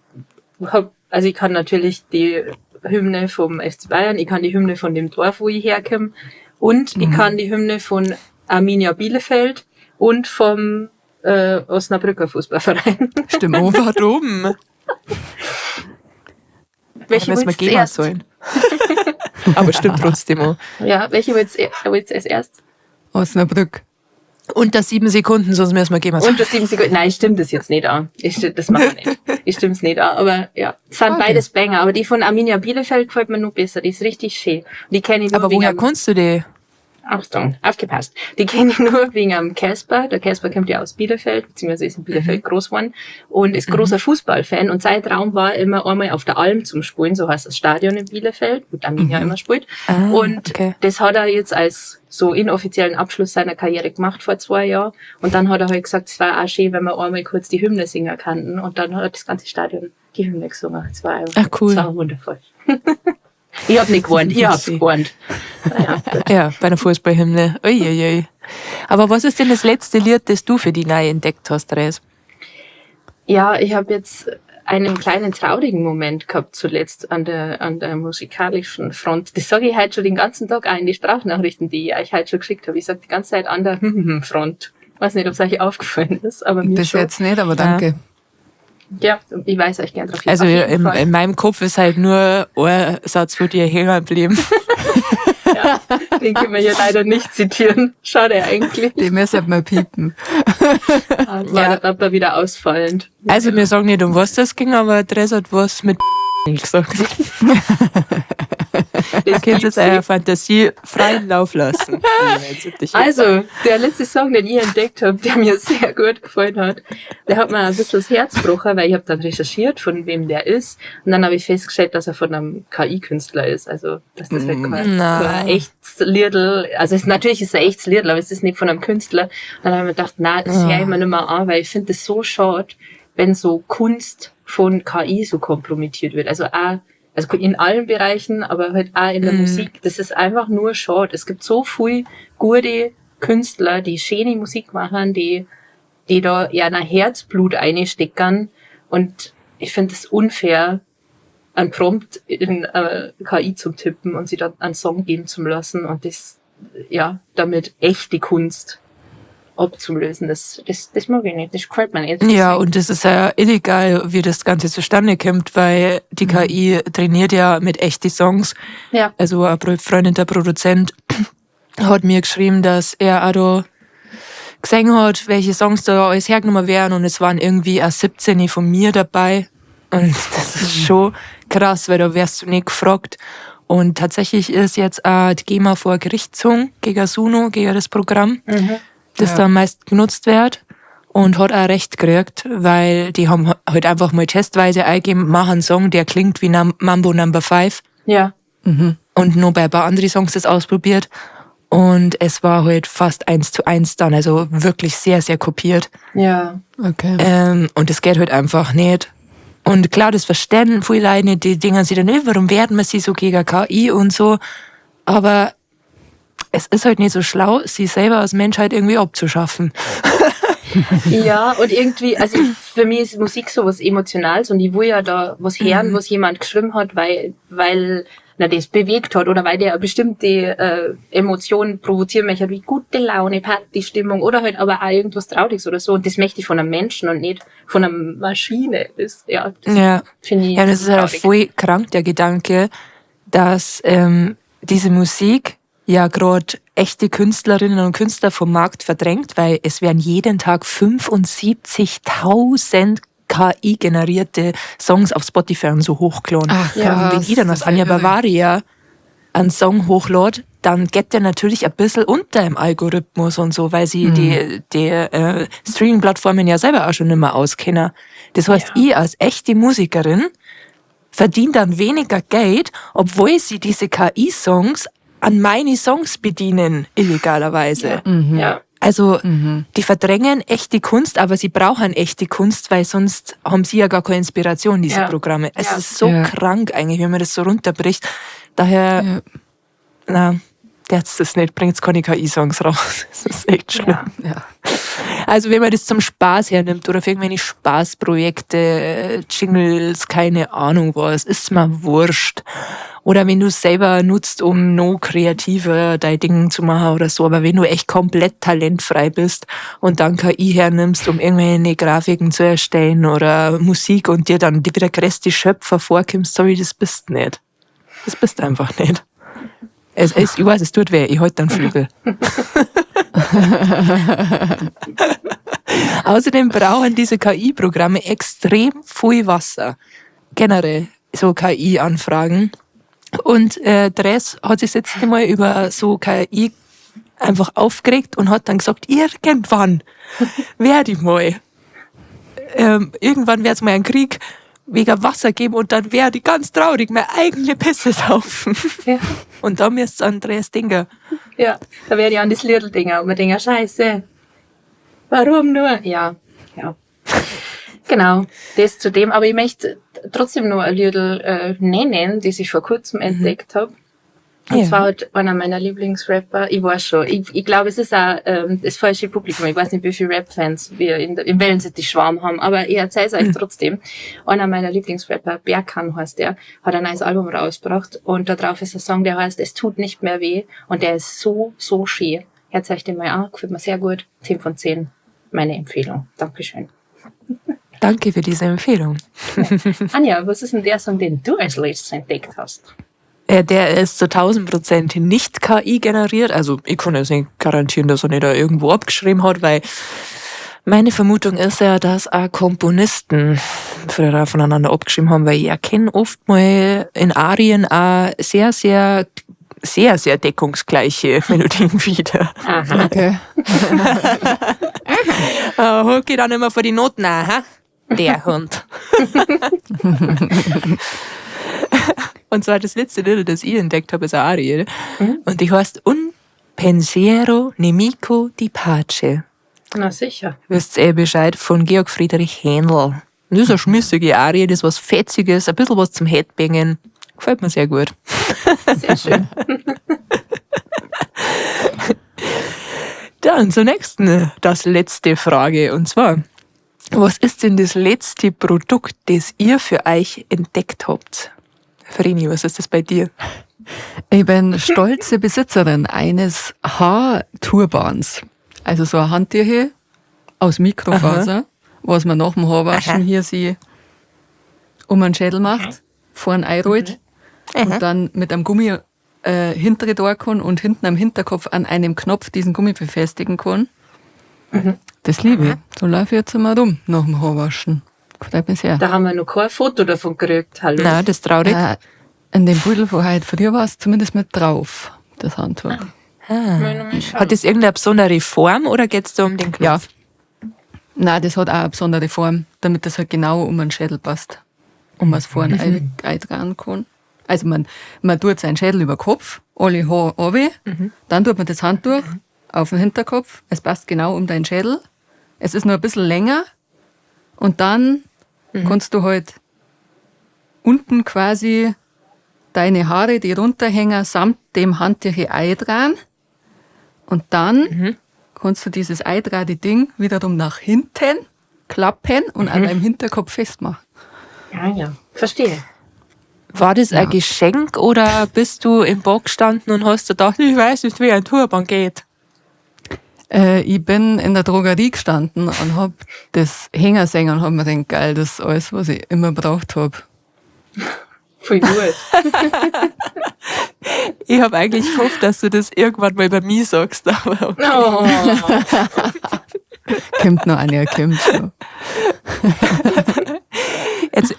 hab, also ich kann natürlich die Hymne vom FC Bayern, ich kann die Hymne von dem Dorf, wo ich herkomme, und ich kann die Hymne von Arminia Bielefeld und vom Osnabrücker Fußballverein. Stimmt auch. Warum? Welche Müssen wir willst du gehen erst? sollen. Aber stimmt trotzdem auch. Ja, welche willst du als erst? Osnabrück. Unter 7 Sekunden, sonst müssen wir gehen. Unter 7 Sekunden. Nein, ich stimme das jetzt nicht an. Das mache ich nicht. Ich stimme es nicht an. Aber ja, es sind Okay. beides Banger. Aber die von Arminia Bielefeld gefällt mir noch besser. Die ist richtig schön. Und die kenne ich nur Aber wegen woher am- kannst du die? Achtung, aufgepasst. Die kenne ich nur wegen am Casper. Der Casper kommt ja aus Bielefeld, beziehungsweise ist in Bielefeld groß geworden und ist großer Fußballfan. Und sein Traum war immer, einmal auf der Alm zum Spielen, so heißt das Stadion in Bielefeld, wo die Arminia immer spielt. Ah, und okay. das hat er jetzt als so inoffiziellen Abschluss seiner Karriere gemacht vor 2 Jahren. Und dann hat er halt gesagt, es war auch schön, wenn wir einmal kurz die Hymne singen könnten. Und dann hat das ganze Stadion die Hymne gesungen. Es war einfach, Ach, cool. Es war wundervoll. Ich hab nicht gewarnt, ihr habt's gewarnt. Naja. Ja, bei einer Fußballhymne. Uiuiui. Aber was ist denn das letzte Lied, das du für die neu entdeckt hast, Therese? Ja, ich habe jetzt einen kleinen traurigen Moment gehabt zuletzt an der musikalischen Front. Das sage ich heute schon den ganzen Tag auch in die Sprachnachrichten, die ich euch heute schon geschickt habe. Ich sage die ganze Zeit an der Front. Weiß nicht, ob es euch aufgefallen ist, aber mir Bis schon. jetzt nicht, aber danke. Ja, ich weiß euch gern drauf hin. Also Auf jeden Fall. in meinem Kopf ist halt nur ein Satz von dir hängen geblieben. Ja, den können wir hier leider nicht zitieren. Schade eigentlich. Den müssen wir mal piepen. Ah, war Ja. der Papa wieder ausfallend. Also wir sagen nicht, um was das ging, aber Dres hat was mit gesagt. Das Könnt jetzt gibt's eure nicht. Fantasie freien Lauf lassen. Also, der letzte Song, den ich entdeckt hab, der mir sehr gut gefallen hat, der hat mir ein bisschen das Herz gebrochen, weil ich hab dann recherchiert, von wem der ist. Und dann hab ich festgestellt, dass er von einem K I-Künstler ist. Also, dass das halt Na. kein echtes Liedl, also es, natürlich ist es ein echtes Liedl, aber es ist nicht von einem Künstler. Und dann hab ich mir gedacht, na, das hör ich mir nicht mehr an, weil ich find das so schade, wenn so Kunst von KI so kompromittiert wird. Also auch, also in allen Bereichen, aber halt auch in der Musik. Das ist einfach nur schade. Es gibt so viel gute Künstler, die schöne Musik machen, die da ja ein Herzblut einstecken. Und ich find es unfair, einen Prompt in KI zu tippen und sie da einen Song geben zu lassen und das, ja, damit echte Kunst abzulösen. Das mag ich nicht, das gefällt mir nicht. Ja, und das ist ja illegal, wie das Ganze zustande kommt, weil die KI trainiert ja mit echten Songs. Also ein befreundeter Produzent hat mir geschrieben, dass er auch da gesehen hat, welche Songs da alles hergenommen werden und es waren irgendwie auch 17 von mir dabei. Und das ist schon krass, weil da wärst du nicht gefragt. Und tatsächlich ist jetzt auch die GEMA vor Gericht gezogen, gegen Suno, gegen das Programm, das da am meisten genutzt wird. Und hat auch recht gekriegt, weil die haben halt einfach mal testweise eingegeben, mach einen Song, der klingt wie Mambo Number 5. Und noch bei ein paar anderen Songs das ausprobiert. Und es war halt fast 1:1 dann, also wirklich sehr, sehr kopiert. Und das geht halt einfach nicht. Und klar, das verstehen viele Leute nicht, die denken sich dann, warum werden wir sie so gegen KI und so. Aber es ist halt nicht so schlau, sie selber als Menschheit irgendwie abzuschaffen. Ja, und irgendwie, also für mich ist Musik so was Emotionales und ich will ja da was hören, was jemand geschrieben hat, weil na, das bewegt hat oder weil der eine bestimmte Emotion provozieren möchte, wie gute Laune, Partystimmung oder halt aber auch irgendwas Trauriges oder so. Und das möchte ich von einem Menschen und nicht von einer Maschine. Das, ja, das finde ich Ja, das ist halt traurig. voll krank, der Gedanke, dass diese Musik ja grad echte Künstlerinnen und Künstler vom Markt verdrängt, weil es werden jeden Tag 75.000 K I-generierte Songs auf Spotify und so hochgeladen. Ach, Und wenn krass, ich dann als das ist Anja ja irre. Bavaria einen Song hochlade, dann geht der natürlich ein bisschen unter im Algorithmus und so, weil sie die Streaming-Plattformen ja selber auch schon nicht mehr auskennen. Das heißt, ich als echte Musikerin verdiene dann weniger Geld, obwohl sie diese K I-Songs an meine Songs bedienen, illegalerweise. Also, die verdrängen echte Kunst, aber sie brauchen echte Kunst, weil sonst haben sie ja gar keine Inspiration, diese Programme. Es ist so krank eigentlich, wenn man das so runterbricht. Daher, na, der hat's das nicht, bringt's keine K I-Songs raus. Das ist echt schlimm. Also, wenn man das zum Spaß hernimmt oder für irgendwelche Spaßprojekte, Jingles, keine Ahnung was, ist mir wurscht. Oder wenn du es selber nutzt, um noch kreativer dein Ding zu machen oder so. Aber wenn du echt komplett talentfrei bist und dann KI hernimmst, um irgendwelche Grafiken zu erstellen oder Musik und dir dann wieder größte Schöpfer vorkommst, sorry, das bist nicht. Das bist einfach nicht. Ich weiß, es tut weh, ich halte dann Flügel. Außerdem brauchen diese K I-Programme extrem viel Wasser. Generell so K I-Anfragen. Und Dres hat sich jetzt einmal über so KI einfach aufgeregt und hat dann gesagt, irgendwann werde ich mal, irgendwann wird's mal einen Krieg wegen Wasser geben und dann werde ich ganz traurig meine eigene Pisse saufen. Und da müsst's an Andreas denken. Ja, da werde ich an das Lidl denken und mir denken, Scheiße, warum nur? Ja, ja. Genau, das zu dem. Aber ich möchte trotzdem noch ein Lidl nennen, das ich vor kurzem entdeckt hab. Und Ja. zwar hat einer meiner Lieblingsrapper, ich weiß schon, ich glaube, es ist auch das falsche Publikum. Ich weiß nicht, wie viele Rap-Fans wir im Wellensittich-Schwarm haben, aber ich erzähl's euch trotzdem. Einer meiner Lieblingsrapper, Berkan heißt der, hat ein neues Album rausgebracht und da drauf ist ein Song, der heißt Es tut nicht mehr weh und der ist so, so schön. Hört euch den mal an, gefällt mir sehr gut. 10 von 10, meine Empfehlung. Dankeschön. Danke für diese Empfehlung. Anja, was ist denn der Song, den du als letztes entdeckt hast? Der ist zu 1000% nicht KI generiert. Also ich kann jetzt nicht garantieren, dass er nicht da irgendwo abgeschrieben hat, weil meine Vermutung ist ja, dass auch Komponisten früher auch voneinander abgeschrieben haben, weil ich erkenne oft mal in Arien auch sehr, sehr, sehr, sehr deckungsgleiche Melodien wieder. Aha. Okay. Geht dann immer vor die Noten. Aha, der Hund. Und zwar das letzte Lied, das ich entdeckt habe, ist eine Arie. Und die heißt Un pensiero nemico di pace. Na sicher. Wisst ihr eh Bescheid, von Georg Friedrich Händel. Und das ist eine schmissige Arie, das ist was Fetziges, ein bisschen was zum Headbangen. Gefällt mir sehr gut. Sehr schön. Dann zur nächsten, das letzte Frage. Und zwar, was ist denn das letzte Produkt, das ihr für euch entdeckt habt? Vreni, was ist das bei dir? Ich bin stolze Besitzerin eines Haarturbans. Also so ein Handtücher aus Mikrofaser, was man nach dem Haarwaschen hier sie um den Schädel macht, vorn einrollt und dann mit einem Gummi hintere da kann und hinten am Hinterkopf an einem Knopf diesen Gummi befestigen kann. Das liebe ich. So laufe ich jetzt immer rum nach dem Haarwaschen. Freut mich sehr. Da haben wir noch kein Foto davon gekriegt. Hallo. Nein, das ist traurig. In dem Beutel von heute früher war es zumindest mit drauf, das Handtuch. Hat das irgendeine besondere Form oder geht's da um den Knopf? Ja. Nein, das hat auch eine besondere Form, damit das halt genau um den Schädel passt. Und man es vorne eintragen kann. Also man tut seinen Schädel über den Kopf, alle Haare runter, dann tut man das Handtuch auf den Hinterkopf, es passt genau um deinen Schädel. Es ist nur ein bisschen länger und dann kannst du halt unten quasi deine Haare, die runterhängen, samt dem Handtuch eintragen. Und dann kannst du dieses eintrade-Ding wiederum nach hinten klappen und an deinem Hinterkopf festmachen. Ja, ja. Verstehe. War das ein Geschenk oder bist du im Bock gestanden und hast gedacht, ich weiß nicht, wie ein Turban geht? Ich bin in der Drogerie gestanden und hab das Hänger sehen und hab mir gedacht, geil, das ist alles, was ich immer gebraucht hab. Voll gut. Ich hab eigentlich gehofft, dass du das irgendwann mal bei mir sagst, aber okay. Oh. Kommt noch, Anja, kommt noch.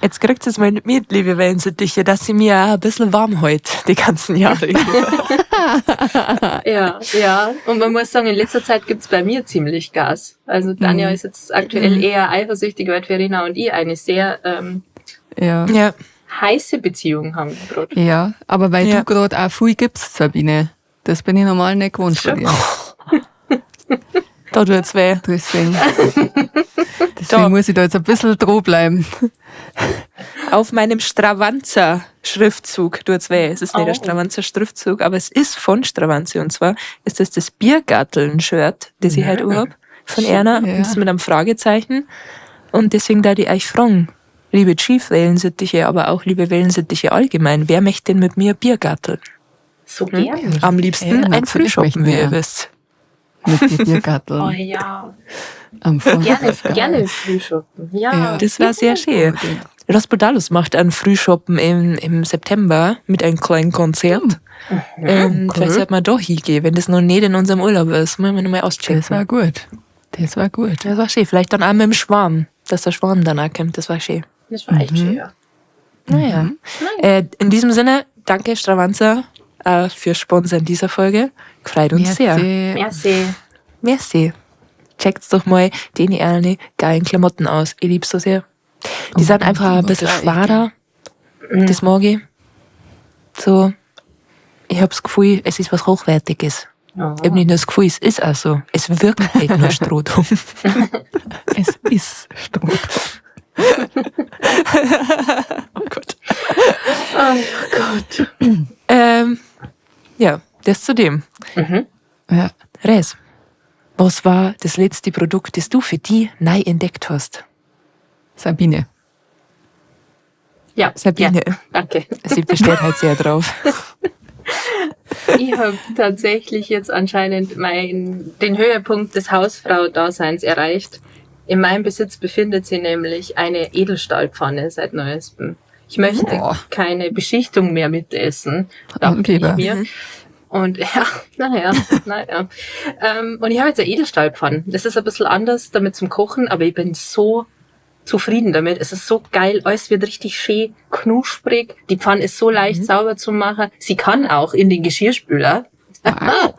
Jetzt kriegt es mal mit, liebe Wellensittiche, dass sie mir auch ein bisschen warm hält, die ganzen Jahre. Ja, ja. Und man muss sagen, in letzter Zeit gibt's bei mir ziemlich Gas. Also Tanja ist jetzt aktuell eher eifersüchtig, weil Verena und ich eine sehr heiße Beziehung haben gerade. Ja, aber weil du gerade auch viel gibst, Sabine, das bin ich normal nicht gewohnt von dir. Da tut's weh. Deswegen muss ich da jetzt ein bisschen dran bleiben. Auf meinem Stravanzer-Schriftzug tut's weh. Es ist nicht der Stravanzer-Schriftzug, aber es ist von Stravanzer. Und zwar ist das das Biergarteln-Shirt, das ich heute hab, von Erna. Ja. Und das mit einem Fragezeichen. Und deswegen da die euch fragen, liebe Chief-Wellensittiche, aber auch liebe Wellensittiche allgemein, wer möchte denn mit mir Biergarteln? So gerne. Am liebsten Ja, ein natürlich Frühschoppen, möchten wie wir. ihr wisst. Mit den Biergarteln. Oh ja. Am Gerne, Vormittag. gerne Frühschoppen. Ja. Ja. Das war sehr schön. Los Brutalos macht einen Frühschoppen im September mit einem kleinen Konzert. Vielleicht sollte man da hingehen, wenn das noch nicht in unserem Urlaub ist. Müssen wir nochmal auschecken. Das war gut. Das war gut. Das war schön. Vielleicht dann auch mit dem Schwarm, dass der Schwarm dann auch kommt. Das war schön. Das war echt schön, ja. Naja. In diesem Sinne, danke Stravanzer für Sponsern dieser Folge. Freut uns sehr. Merci. Merci. Checkt's doch mal den eine geilen Klamotten aus. Ich lieb's so sehr. Die sind einfach ein bisschen schwerer. Das mag ich. So, ich hab das Gefühl, es ist was Hochwertiges. Oh. Ich hab nicht nur das Gefühl, es ist auch so. Es wirkt nicht nur Strohdumm. Es ist Stroh. Oh Gott. Oh Gott. Das zu dem. Ja. Res, was war das letzte Produkt, das du für die neu entdeckt hast? Sabine. Ja, Sabine. Ja, danke. Sie besteht halt sehr drauf. Ich habe tatsächlich jetzt anscheinend den Höhepunkt des Hausfrau-Daseins erreicht. In meinem Besitz befindet sich nämlich eine Edelstahlpfanne seit neuestem. Ich möchte keine Beschichtung mehr mitessen, dachte ich Angeber. mir. Und ja, naja, naja. Und ich habe jetzt eine Edelstahlpfanne. Das ist ein bisschen anders damit zum Kochen, aber ich bin so zufrieden damit. Es ist so geil, alles wird richtig schön knusprig. Die Pfanne ist so leicht sauber zu machen. Sie kann auch in den Geschirrspüler.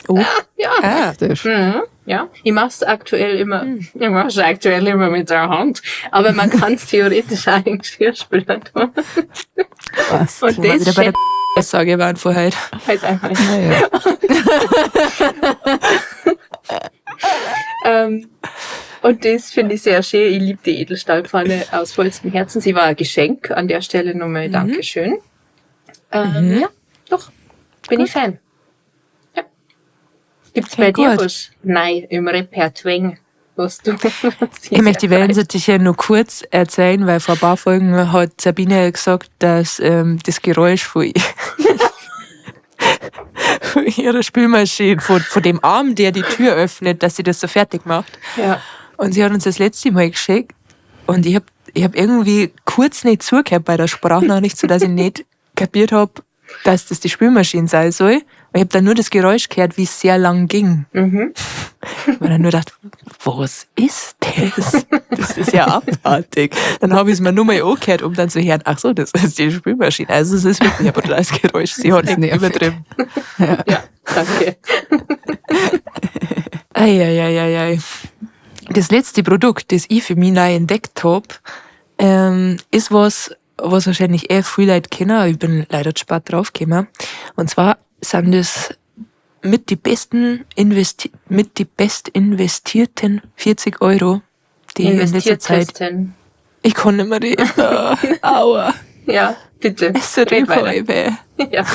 Oh. Ja. Ah. Praktisch. Mhm, ja. Ich mach's aktuell immer, ich mach's aktuell immer mit der Hand. Aber man kann's theoretisch auch in den Geschirrspüler tun. Was? Und Wo wir das wieder bei der schätzt Aussage waren vorher. halt einfach. Naja. Und das finde ich sehr schön. Ich liebe die Edelstahlpfanne aus vollstem Herzen. Sie war ein Geschenk an der Stelle nochmal. Dankeschön. Ja, doch. Bin ich Fan. Ja. Gibt's bei Sehr dir gut. was? Nein, im Repertoire. Was du, was dich Ich möchte die sehr freut. Wellensittiche nur kurz erzählen, weil vor ein paar Folgen hat Sabine gesagt, dass das Geräusch von, von ihrer Spülmaschine, von dem Arm, der die Tür öffnet, dass sie das so fertig macht. Ja. Und sie hat uns das letzte Mal geschickt und ich hab irgendwie kurz nicht zugehört bei der Sprachnachricht, sodass ich nicht kapiert hab, dass das die Spülmaschine sein soll. Und ich hab dann nur das Geräusch gehört, wie es sehr lang ging. Und dann nur gedacht, was ist das? Das ist ja abartig. Dann habe ich es mir nur mal angehört, um dann zu hören, ach so, das ist die Spülmaschine. Also es ist wirklich ein brutales Geräusch. Sie hat ist nicht nervig. übertrieben. Ja, danke. Eieieiei. Das letzte Produkt, das ich für mich neu entdeckt hab, ist was, was wahrscheinlich eh viele Leute kennen, aber ich bin leider zu spät draufgekommen. Und zwar sind das mit die besten mit die best investierten 40 Euro, die ich in letzter Zeit. Investiertesten. Ich kann nicht mehr reden. Aua. Ja, bitte. Es tut Red überall weiter. weh. Ja.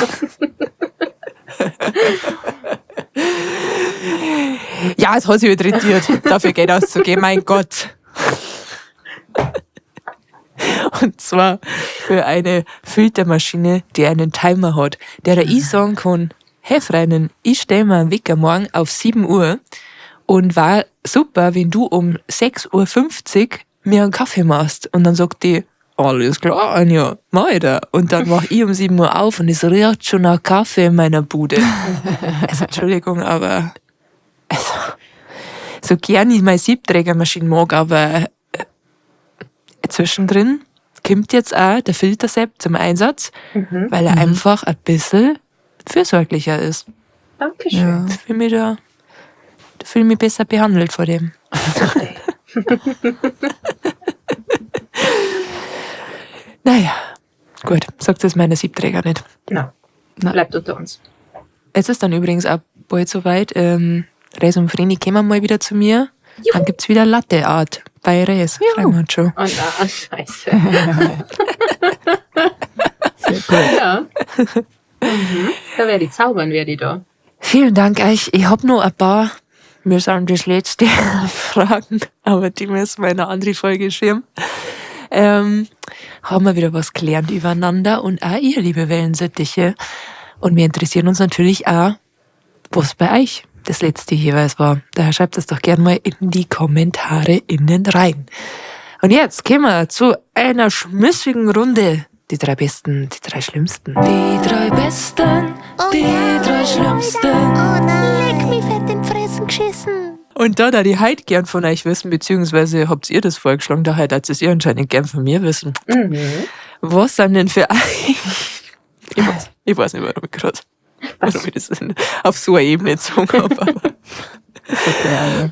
Ja, es hat sich wieder rentiert, dafür Geld auszugeben, mein Gott. Und zwar für eine Filtermaschine, die einen Timer hat, der ich sagen kann, hey Freundin, ich stelle mir einen Wecker morgen auf 7 Uhr und war super, wenn du um 6.50 Uhr mir einen Kaffee machst. Und dann sagt die, alles klar, Anja, mach ich da. Und dann wach ich um 7 Uhr auf und es riecht schon nach Kaffee in meiner Bude. Also, Entschuldigung, aber also, so gern ich meine Siebträgermaschine mag, aber zwischendrin kommt jetzt auch der Filtersepp zum Einsatz, weil er einfach ein bisschen fürsorglicher ist. Dankeschön. Ja. Ich fühle mich da, da fühle ich mich besser behandelt vor dem. Naja, gut, sagt es meiner Siebträger nicht. Na, Na. bleibt unter uns. Es ist dann übrigens auch bald soweit. Res und Vreni kommen mal wieder zu mir. Dann gibt's wieder Latte Art bei Res. Freuen wir uns schon. Oh na, scheiße. Sehr gut. Ja. Mhm. Da werde ich zaubern, werde ich da. Vielen Dank euch. Ich hab noch ein paar, wir sind das letzte Fragen, aber die müssen wir in eine andere Folge schirmen. Haben wir wieder was gelernt übereinander und auch ihr, liebe Wellensittiche. Und wir interessieren uns natürlich auch, was bei euch das letzte jeweils war. Daher schreibt es doch gern mal in die Kommentare innen rein. Und jetzt kommen wir zu einer schmissigen Runde. Die drei besten, die drei schlimmsten. Die drei besten, die drei schlimmsten. Oh nein. Leck mich fett in die Fressen geschissen. Und da, da die heute gern von euch wissen, beziehungsweise habt ihr das vorgeschlagen, daher darf es ihr anscheinend gern von mir wissen. Was sind denn für euch? Ich weiß nicht, warum ich gerade warum ich das auf so einer Ebene gezogen habe.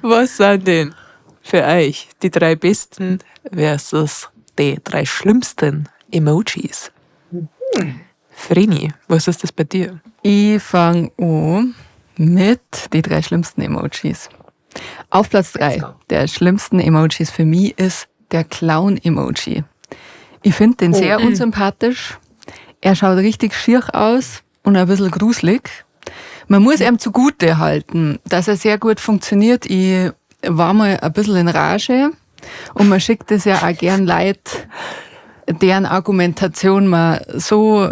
Aber was sind denn für euch die drei besten versus die drei schlimmsten Emojis? Vreni, was ist das bei dir? Ich fange an mit die drei schlimmsten Emojis. Auf Platz 3 go. der schlimmsten Emojis für mich ist der Clown-Emoji. Ich finde den sehr unsympathisch. Er schaut richtig schier aus und ein bisschen gruselig. Man muss ihm zugute halten, dass er sehr gut funktioniert. Ich war mal ein bisschen in Rage und man schickt es ja auch gern Leute, deren Argumentation man so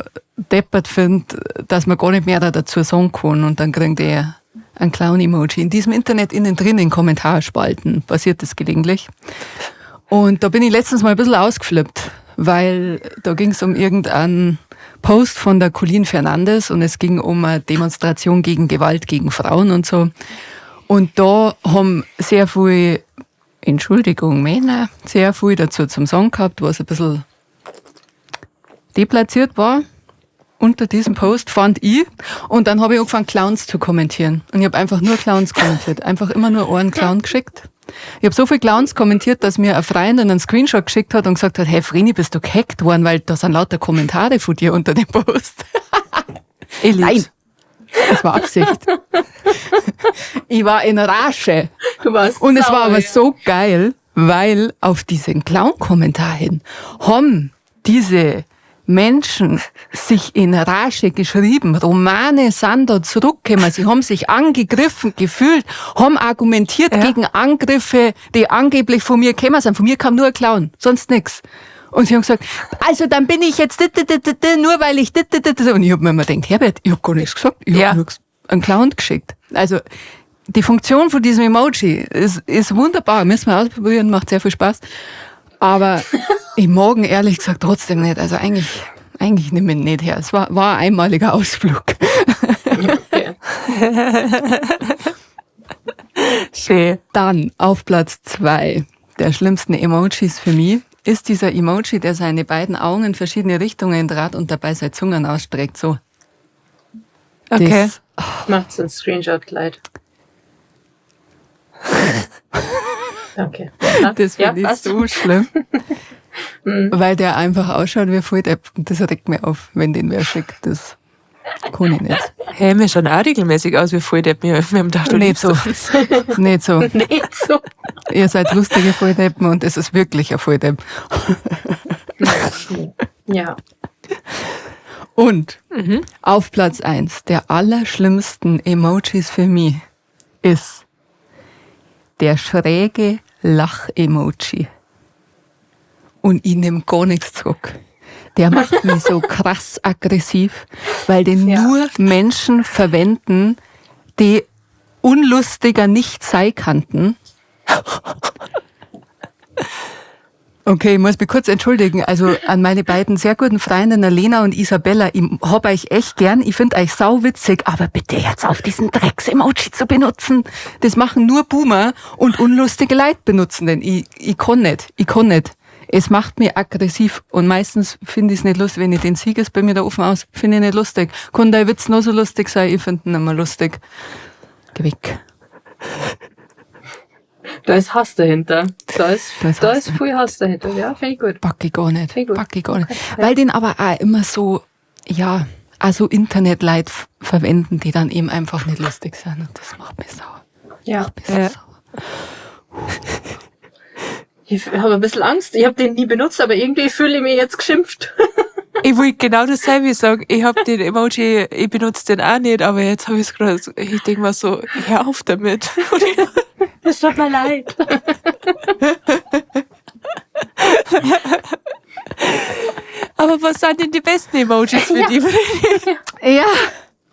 deppert findet, dass man gar nicht mehr dazu sagen kann und dann kriegt er ein Clown-Emoji. In diesem Internet innen drin in Kommentarspalten passiert das gelegentlich. Und da bin ich letztens mal ein bisschen ausgeflippt, weil da ging es um irgendeinen Post von der Colleen Fernandes und es ging um eine Demonstration gegen Gewalt gegen Frauen und so. Und da haben sehr viel, Entschuldigung, Männer, sehr viel dazu zum Sagen gehabt, was ein bisschen deplatziert war unter diesem Post, fand ich. Und dann habe ich angefangen, Clowns zu kommentieren. Und ich habe einfach nur Clowns kommentiert. Einfach immer nur einen Clown geschickt. Ich habe so viel Clowns kommentiert, dass mir eine Freundin einen Screenshot geschickt hat und gesagt hat, hey Vreni, bist du gehackt worden, weil da sind lauter Kommentare von dir unter dem Post. Ich lieb's. Nein, das war Absicht. Ich war in Rage. Du warst Und es sauer, war aber ja. so geil, weil auf diesen Clown-Kommentar hin haben diese Menschen sich in Rage geschrieben. Romane sind da zurückgekommen. Sie haben sich angegriffen gefühlt, haben argumentiert gegen Angriffe, die angeblich von mir gekommen sind. Von mir kam nur ein Clown, sonst nix. Und sie haben gesagt, also dann bin ich jetzt dit, dit, dit, dit, dit, nur weil ich dit, dit, dit, dit. Und ich hab mir immer gedacht, Herbert, ich hab gar nichts gesagt. Ich Ja. hab nur einen Clown geschickt. Also die Funktion von diesem Emoji ist wunderbar. Müssen wir ausprobieren, macht sehr viel Spaß. Aber ich mag ihn ehrlich gesagt trotzdem nicht. Also eigentlich nehme ich ihn nicht her. Es war ein einmaliger Ausflug. Okay. Schön. Dann auf Platz 2 der schlimmsten Emojis für mich ist dieser Emoji, der seine beiden Augen in verschiedene Richtungen dreht und dabei seine Zungen ausstreckt. So. Okay. Das, Macht's einen Screenshot leid. Danke. Ja, das ja, finde ich passt. so schlimm. Weil der einfach ausschaut wie Volldepp. Und das regt mir auf, wenn den wer schickt. Das kann ich nicht. Hey, wir schauen auch regelmäßig aus wie Volldepp. Wir haben gedacht, du Nicht liebst so. uns. Nicht so. Nicht so. Ihr seid lustige Volldeppen und es ist wirklich ein Volldepp. Ja. Und auf Platz 1 der allerschlimmsten Emojis für mich ist der schräge Lach-Emoji. Und ich nehme gar nichts zurück. Der macht mich so krass aggressiv, weil den Ja. nur Menschen verwenden, die unlustiger nicht sein kannten. Okay, ich muss mich kurz entschuldigen. Also an meine beiden sehr guten Freundinnen Lena und Isabella, ich hab euch echt gern, ich find euch sauwitzig, aber bitte jetzt auf diesen Drecks-Emoji zu benutzen. Das machen nur Boomer und unlustige Leute benutzen den. Ich kann nicht, ich kann nicht. Es macht mich aggressiv und meistens finde ich es nicht lustig, wenn ich den Sieg ist bei mir da offen aus, finde ich nicht lustig. Kann der Witz noch so lustig sein, ich finde ihn nicht mehr lustig. Geh weg. Da ist Hass dahinter. Da ist, Da ist da Hass ist viel Hass dahinter. Ja, finde ich gut. Pack ich gar nicht. Finde ich gut. Pack ich gar nicht. Weil den aber auch immer so, ja, also Internet-Leute verwenden, die dann eben einfach nicht lustig sind. Und das macht mich sauer. Ja. Macht mich so Ja. sauer. Ich habe ein bisschen Angst. Ich habe den nie benutzt, aber irgendwie fühle ich mich jetzt geschimpft. Ich wollte genau dasselbe sagen. Ich hab den Emoji, ich benutze den auch nicht, aber jetzt habe ich es gerade, ich denke mal so, hör auf damit. Es tut mir leid. Aber was sind denn die besten Emojis für die? Ja,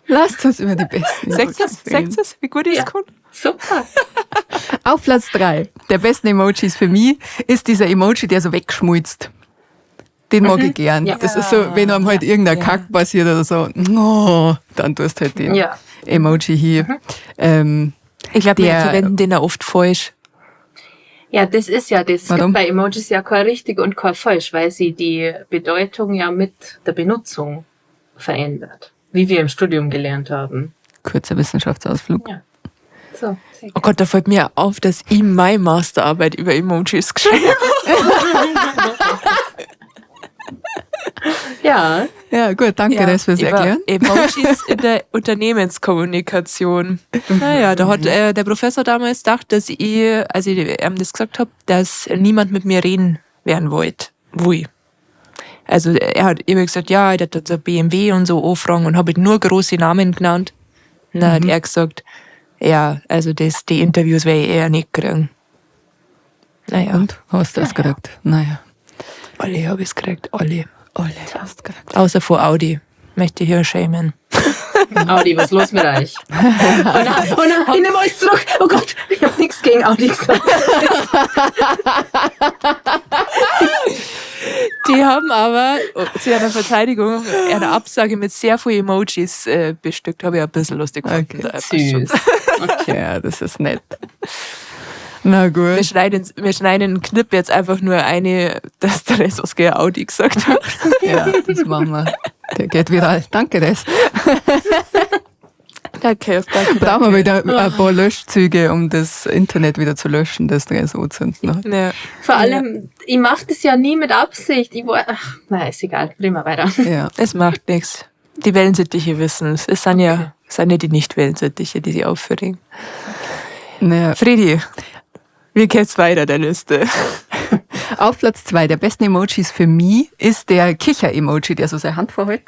lasst uns über die besten. Sagst Emojis du's? reden. Sagst du's? Wie gut ich es Ja. kann? Super. Auf Platz 3 der besten Emojis für mich ist dieser Emoji, der so wegschmulzt. Den mag ich gern. Ja. Das ist so, wenn einem halt irgendein Ja. Kack passiert oder so, oh, dann tust halt den Ja. Emoji hier. Ich glaube, wir Der- verwenden den auch oft falsch. Ja, das ist ja das. Es Warum? gibt bei Emojis ja kein richtig und kein falsch, weil sie die Bedeutung ja mit der Benutzung verändert. Wie wir im Studium gelernt haben. Kurzer Wissenschaftsausflug. Ja. So, sehr Oh Gott, da fällt mir auf, dass ich meine Masterarbeit über Emojis geschrieben habe. Ja, Ja, gut, danke, dass wir es über erklären. Emojis in der Unternehmenskommunikation. Naja, da hat der Professor damals gedacht, dass ich, als ich ihm das gesagt habe, dass niemand mit mir reden werden wollte. Wui. Also er hat immer gesagt, ja, ich hätte so BMW und so anfragen und habe nur große Namen genannt. Dann hat er gesagt, ja, also das, die Interviews werde ich eher nicht kriegen. Naja, Und? Hast du das gekriegt? Naja. Alle habe ich es gekriegt, alle. Alle hast du gekriegt. Außer vor Audi. Möchte ich hier schämen. Audi, was ist los mit euch? Oh nein, oh nein, ich nehme alles zurück. Oh Gott, ich habe nichts gegen Audi gesagt. Die haben aber zu ihrer Verteidigung eine Absage mit sehr vielen Emojis bestückt. Habe ich ein bisschen lustig gefunden. Okay. Da passt schon. Süß. Okay. Ja, das ist nett. Na Wir gut. schneiden einen Clip jetzt einfach nur eine, dass der Rest was gegen Audi gesagt hat. Ja, das machen wir. Der geht viral. Danke, das. Danke, danke. Brauchen wir wieder ein paar Löschzüge, um das Internet wieder zu löschen, das Dress anzünden hat. Ja. Vor allem, ich mache das ja nie mit Absicht. Ich war, ach, na, ist egal. Reden wir weiter. Ja. Es macht nichts. Die Wellensittiche wissen es. Es sind ja, sind ja die Nicht-Wellensittiche, die sie aufführen. Naja. Fredi, wie geht's weiter, der Liste? Auf Platz 2 der besten Emojis für mich ist der Kicher-Emoji, der so seine Hand vorhält.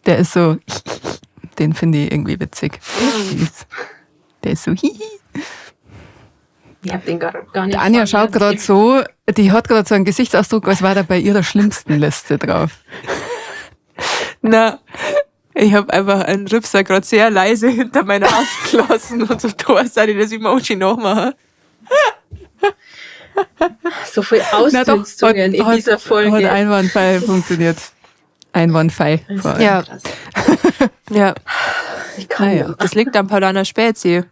Der ist so, den finde ich irgendwie witzig. Süß. Der ist so hihi. Ich hab den gar nicht. Die Anja vor schaut mir. gerade so, die hat gerade so einen Gesichtsausdruck, als war da bei ihrer schlimmsten Liste drauf. Na, ich habe einfach einen Rübser gerade sehr leise hinter meiner Hand gelassen und so da, seit ich das Emoji nachmache. So viel Ausdünstungen in dieser Folge. Hat einwandfrei funktioniert. Einwandfrei. Vor allem. Ja. Krass. Ja, Ich kann Naja. ja. das liegt am Paulaner Spezi.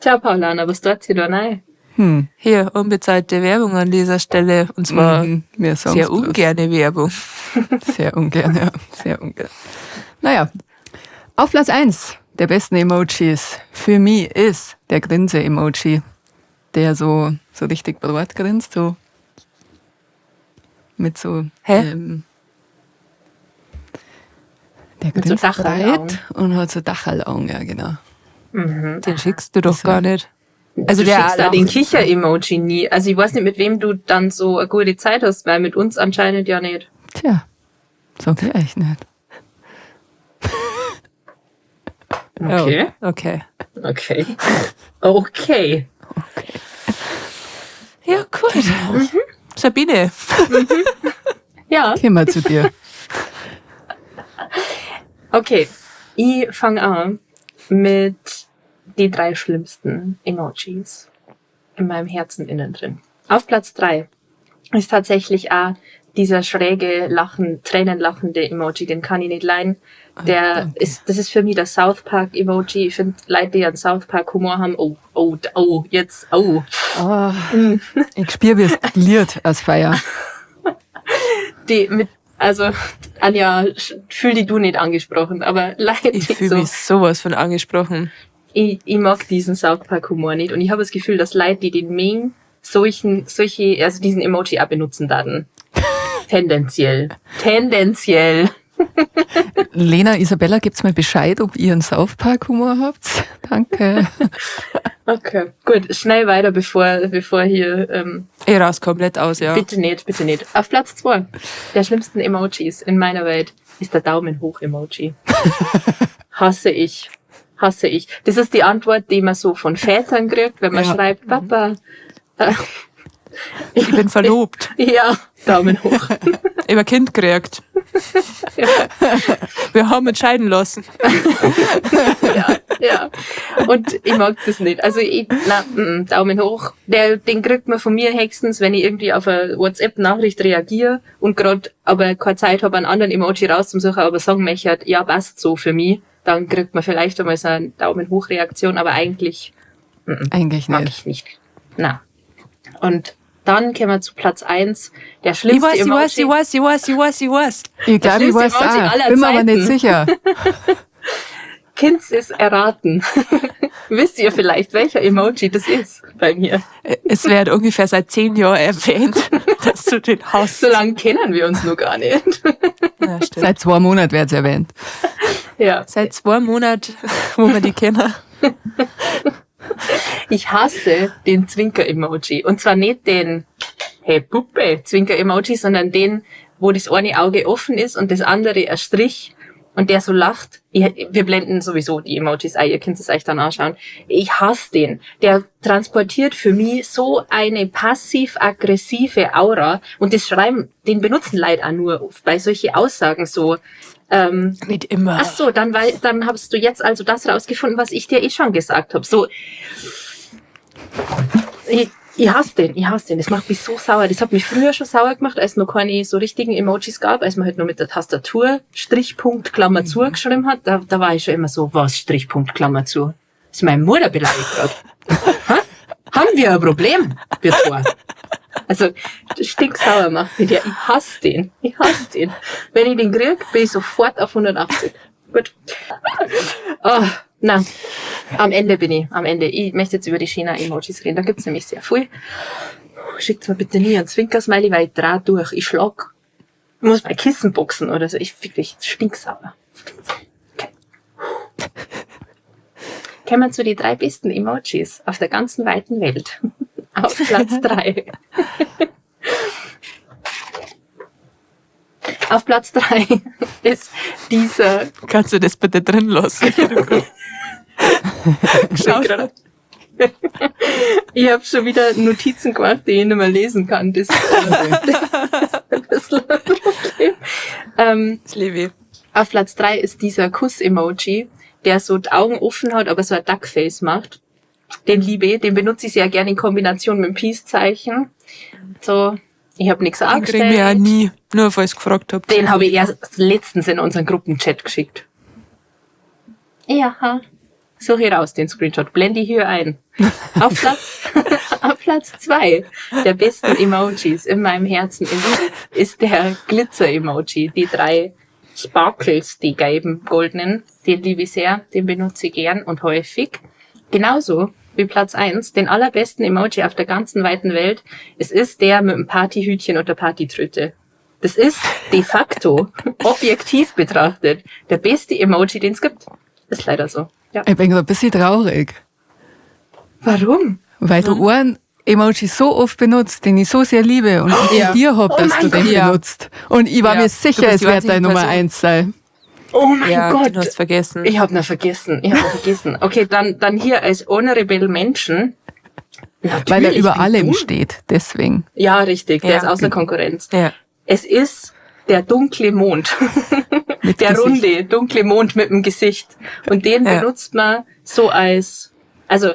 Tja, Paulana, was tut sie da rein? Hier, unbezahlte Werbung an dieser Stelle. Und zwar Wir sagen's sehr bloß. ungerne Werbung. Sehr ungern, ja. Sehr ungern. Naja, auf Platz 1 der besten Emojis für mich ist der Grinse-Emoji, der so richtig breit grinst, so mit so. Hä? Der Mit so grinst Dachelaugen. breit und hat so Dachelaugen, ja, genau. Den schickst du doch gar nicht. Also Du der schickst da den Kicher-Emoji nie. Also ich weiß nicht, mit wem du dann so eine gute Zeit hast, weil mit uns anscheinend ja nicht. Tja, sag ich echt nicht. Okay. Oh, okay. Okay. Okay. Ja, gut. Sabine. Ja. Geh mal zu dir. Okay. Ich fange an mit die 3 schlimmsten Emojis in meinem Herzen innen drin. Auf Platz 3 ist tatsächlich auch dieser schräge Lachen, Tränenlachende Emoji, den kann ich nicht leihen. Der ist, das ist für mich der South Park Emoji. Ich finde, Leute, die einen South Park Humor haben, oh, oh, oh, jetzt, oh. Oh, ich spüre, wie es gliert als Feier. Die mit, also, Anja, fühl dich du nicht angesprochen, aber Leute, Ich die fühle so, mich sowas von angesprochen. ich mag diesen South Park Humor nicht und ich habe das Gefühl, dass Leute, die den mögen, solche, also diesen Emoji auch benutzen dann. Tendenziell. Tendenziell. Lena, Isabella, gibt's mal Bescheid, ob ihr einen South Park Humor habt? Danke. Okay. Gut, schnell weiter, bevor hier, Ich raus komplett aus, ja. Bitte nicht, bitte nicht. Auf Platz 2 der schlimmsten Emojis in meiner Welt ist der Daumen hoch Emoji. Hasse ich. Hasse ich. Das ist die Antwort, die man so von Vätern kriegt, wenn man Ja. schreibt, Papa. Ich bin verlobt. Ja, Daumen hoch. Ich hab ein Kind gekriegt. Ja. Wir haben uns scheiden lassen. Ja, ja. Und ich mag das nicht. Also ich, na, Daumen hoch. Den kriegt man von mir höchstens, wenn ich irgendwie auf eine WhatsApp-Nachricht reagiere und grad aber keine Zeit habe, einen anderen Emoji rauszusuchen, aber sagen möchte, ja, passt so für mich, dann kriegt man vielleicht einmal so eine Daumen hoch Reaktion, aber eigentlich Eigentlich mag nicht. ich nicht. Na. Und dann kommen wir zu Platz 1, der Ich schlimmste weiß, ich Emoji. weiß, ich weiß, ich weiß, ich weiß, ich weiß. Ich glaube, ich schlimmste weiß Emoji auch. aller Bin mir aber nicht Zeiten. sicher. Kinds ist erraten. Wisst ihr vielleicht, welcher Emoji das ist bei mir? Es wird ungefähr seit 10 Jahren erwähnt, dass du den hast. So lange kennen wir uns noch gar nicht. Ja, stimmt. Seit 2 Monaten wird's erwähnt. Ja. Seit 2 Monaten, wo wir die kennen. Ich hasse den Zwinker-Emoji. Und zwar nicht den Hey Puppe Zwinker-Emoji, sondern den, wo das eine Auge offen ist und das andere ein Strich. Und der so lacht. Wir blenden sowieso die Emojis ein, ihr könnt es euch dann anschauen. Ich hasse den. Der transportiert für mich so eine passiv-aggressive Aura. Und das Schreiben, den benutzen Leute auch nur bei solchen Aussagen so. Nicht immer. Ach so, dann hast du jetzt also das rausgefunden, was ich dir eh schon gesagt habe. So, ich hasse den, ich hasse den. Das macht mich so sauer. Das hat mich früher schon sauer gemacht, als es noch keine so richtigen Emojis gab, als man halt nur mit der Tastatur Strichpunkt, Klammer zu geschrieben hat. Da war ich schon immer so, was Strichpunkt, Klammer zu? Ist meine Mutter beleidigt gerade. Haben wir ein Problem, wir zwei? Also, stinksauer macht mich der. Ich hasse den. Ich hasse den. Wenn ich den krieg, bin ich sofort auf 180. Gut. Oh, na, am Ende bin ich. Am Ende. Ich möchte jetzt über die China-Emojis reden. Da gibt's nämlich sehr viel. Schickt mir bitte nie ein Zwinker-Smiley, weil ich dreh durch. Ich schlag. Ich muss mein Kissen boxen oder so. Ich wirklich stinksauer. Okay. Kommen wir zu den 3 besten Emojis auf der ganzen weiten Welt. Auf Platz 3. Auf Platz 3 ist dieser... Kannst du das bitte drin lassen? Schau gerade. Ich hab schon wieder Notizen gemacht, die ich nicht mehr lesen kann. Das ist ein bisschen ein Problem. Das liebe ich. Auf Platz 3 ist dieser Kuss-Emoji, der so die Augen offen hat, aber so ein Duckface macht. Den liebe ich, den benutze ich sehr gerne in Kombination mit dem Peace-Zeichen. So, ich hab nix Den krieg ich angestellt. ja nie, nur falls ich gefragt hab. Den hab ich erst letztens in unseren Gruppenchat geschickt. Ja, suche ich raus, den Screenshot. Blende ich hier ein. Auf Platz 2 der besten Emojis in meinem Herzen ist der Glitzer-Emoji. Die 3 Sparkles, die gelben, goldenen, den liebe ich sehr, den benutze ich gern und häufig. Genauso wie Platz 1, den allerbesten Emoji auf der ganzen weiten Welt. Es ist der mit dem Partyhütchen und der Partytröte. Das ist de facto, objektiv betrachtet, der beste Emoji, den es gibt. Ist leider so. Ja. Ich bin gerade ein bisschen traurig. Warum? Weil du einen Emoji so oft benutzt, den ich so sehr liebe und ich von dir hab, Oh dass mein du den Gott. benutzt. Und ich war mir Du sicher, bist es die wird einzige deine Nummer Person. 1 sein. Oh mein Ja, Gott. Den hast du vergessen. Ich hab noch vergessen. Ich hab noch vergessen. Okay, dann hier als Honorable Mention. Natürlich Weil er über bin allem du. steht, deswegen. Ja, richtig. Der Ja. ist außer Konkurrenz. Ja. Es ist der dunkle Mond. Mit Der Gesicht. runde, dunkle Mond mit dem Gesicht. Und den benutzt man so als, also,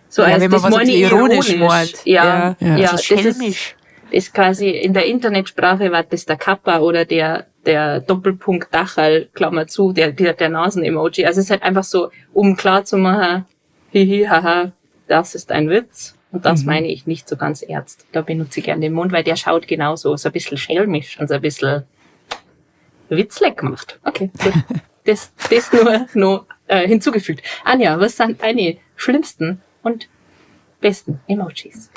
So Ja, als, wenn man das was ein meine ich bisschen ironisch ironisch. meint. Ja, Ja. ja, So das ist schelmisch. ist quasi in der Internetsprache war das der Kappa oder der Doppelpunkt Dachal, Klammer zu, der Nasen-Emoji. Also es ist halt einfach so, um klar zu machen, hihi, haha, das ist ein Witz. Und das meine ich nicht so ganz ernst. Da benutze ich gerne den Mund, weil der schaut genauso, so ein bisschen schelmisch und so ein bisschen witzleg gemacht. Okay, gut. Das nur noch hinzugefügt. Anja, was sind deine schlimmsten und besten Emojis?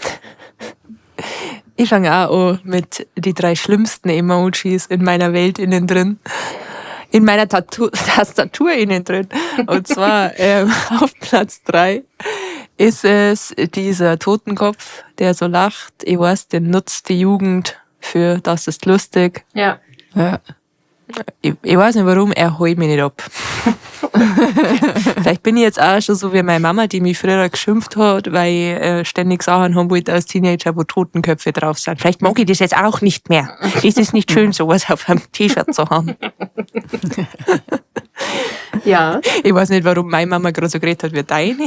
Ich fange auch an mit die 3 schlimmsten Emojis in meiner Welt innen drin. In meiner Tastatur innen drin. Und zwar auf Platz 3 ist es dieser Totenkopf, der so lacht. Ich weiß, den nutzt die Jugend für das ist lustig. Ja. Ja. Ich weiß nicht warum, er holt mich nicht ab. Vielleicht bin ich jetzt auch schon so wie meine Mama, die mich früher geschimpft hat, weil ich ständig Sachen haben wollte als Teenager, wo Totenköpfe drauf sind. Vielleicht mag ich das jetzt auch nicht mehr. Ist es nicht schön, sowas auf einem T-Shirt zu haben? Ja. Ich weiß nicht, warum meine Mama gerade so geredet hat wie deine.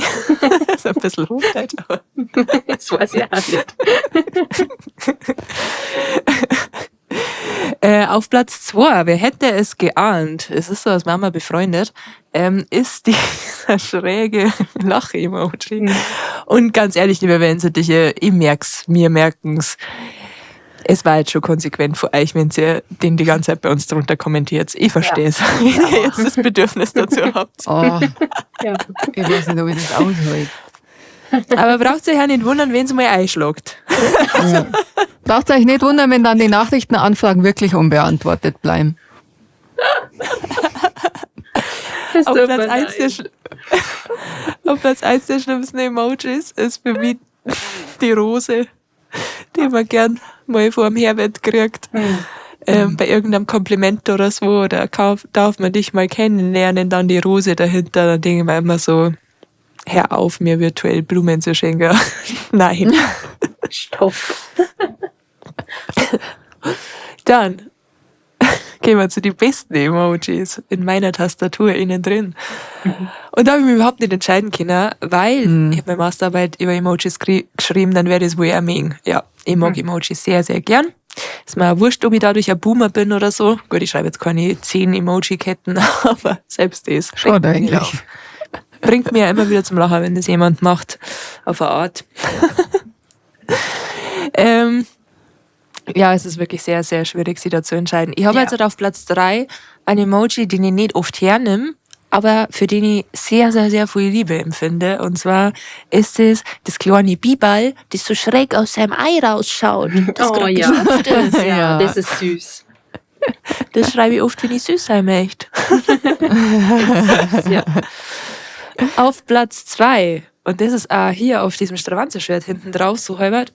Das ist ein bisschen Hochdeutsch, aber Das weiß ich auch nicht. Auf Platz 2, wer hätte es geahnt, es ist so als Mama befreundet, ist dieser schräge Lach-Emoji. Und ganz ehrlich, liebe Wellensittiche, ich merk's, wir merken's. Es war jetzt schon konsequent für euch, wenn ihr den die ganze Zeit bei uns drunter kommentiert. Ich verstehe es, wenn ihr jetzt das Bedürfnis dazu habt. Oh, Ja. ich weiß nicht, ob ich das aushalte. Aber braucht euch ja nicht wundern, wenn's mal einschlägt. Ja. Braucht euch nicht wundern, wenn dann die Nachrichtenanfragen wirklich unbeantwortet bleiben. Das Auf tut Platz mir 1 der leid. Auf Platz 1 der schlimmsten Emojis ist für mich die Rose, die man gern mal vor dem Herbert kriegt. Bei irgendeinem Kompliment oder so, oder darf man dich mal kennenlernen, dann die Rose dahinter, dann denke ich mir immer so, hör auf, mir virtuell Blumen zu schenken. Nein. Stopp. Dann gehen wir zu den besten Emojis in meiner Tastatur innen drin. Und da habe ich mich überhaupt nicht entscheiden können, weil ich habe meine Masterarbeit über Emojis geschrieben, dann wäre das wohl auch mögen. Ja, ich mag Emojis sehr, sehr gern. Ist mir auch wurscht, ob ich dadurch ein Boomer bin oder so. Gut, ich schreibe jetzt keine 10 Emoji-Ketten, aber selbst das. Schade bringt mich eigentlich. auf. Bringt mir ja immer wieder zum Lachen, wenn das jemand macht. Auf eine Art. Ja, es ist wirklich sehr, sehr schwierig, sich da zu entscheiden. Ich habe jetzt halt auf Platz 3 ein Emoji, den ich nicht oft hernehme, aber für den ich sehr, sehr, sehr viel Liebe empfinde. Und zwar ist es das kleine Bibal, das so schräg aus seinem Ei rausschaut. Das Oh grad ja. geschlüpft ist. Ja, Ja. das ist süß. Das schreibe ich oft, wenn ich süß sein möchte. Ja. Auf Platz 2, und das ist auch hier auf diesem Stravanzer-Shirt hinten drauf, so halbert.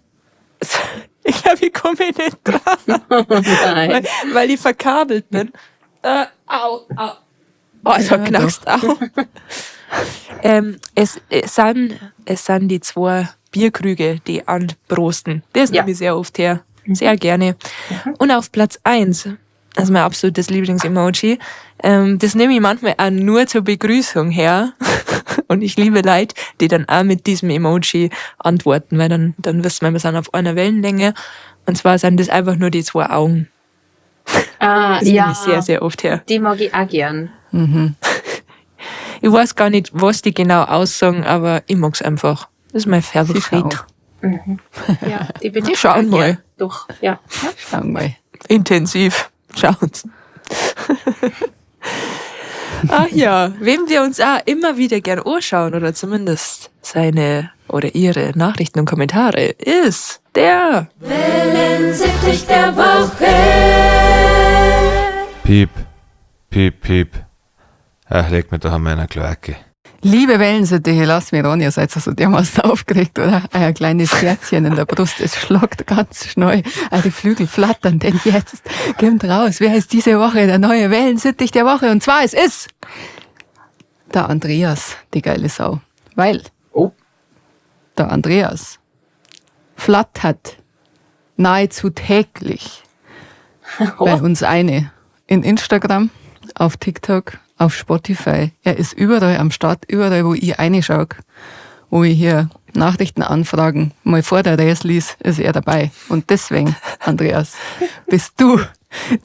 Ich glaube, ich komme nicht dran. Nein. Weil ich verkabelt bin. Au, au. Oh, es hat Ja, knackst, au. Es sind die 2 Bierkrüge, die anprosten. Das nehme ich sehr oft her. Sehr gerne. Und auf Platz 1, das ist mein absolutes Lieblings-Emoji, das nehme ich manchmal auch nur zur Begrüßung her. Und ich liebe Leute, die dann auch mit diesem Emoji antworten, weil dann wissen wir, wir sind auf einer Wellenlänge. Und zwar sind das einfach nur die 2 Augen. Ah, Das nehme ja. ich sehr, sehr oft her. Die mag ich auch gern. Ich weiß gar nicht, was die genau aussagen, aber ich mag's einfach. Das ist mein Favorit. schauen. Ja, die bin Die ich schauen auch gern. mal. Doch, ja. Schauen mal. Intensiv. Schauen's. Ach ja, wem wir uns auch immer wieder gern anschauen oder zumindest seine oder ihre Nachrichten und Kommentare, ist der Wellensittich der Woche. Piep, piep, piep. Ach, leg mir doch an meiner Kloake. Liebe Wellensittiche, lasst mich ran, ihr seid so dermaßen aufgeregt, oder? Euer kleines Herzchen in der Brust, es schlagt ganz schnell, eure Flügel flattern, denn jetzt kommt raus, wer ist diese Woche der neue Wellensittich der Woche? Und zwar, es ist der Andreas, die geile Sau. Weil der Andreas flattert nahezu täglich bei uns eine. In Instagram, auf TikTok, auf Spotify. Er ist überall am Start, überall, wo ich reinschaue, wo ich hier Nachrichtenanfragen mal vor der Res lies, ist er dabei. Und deswegen, Andreas, bist du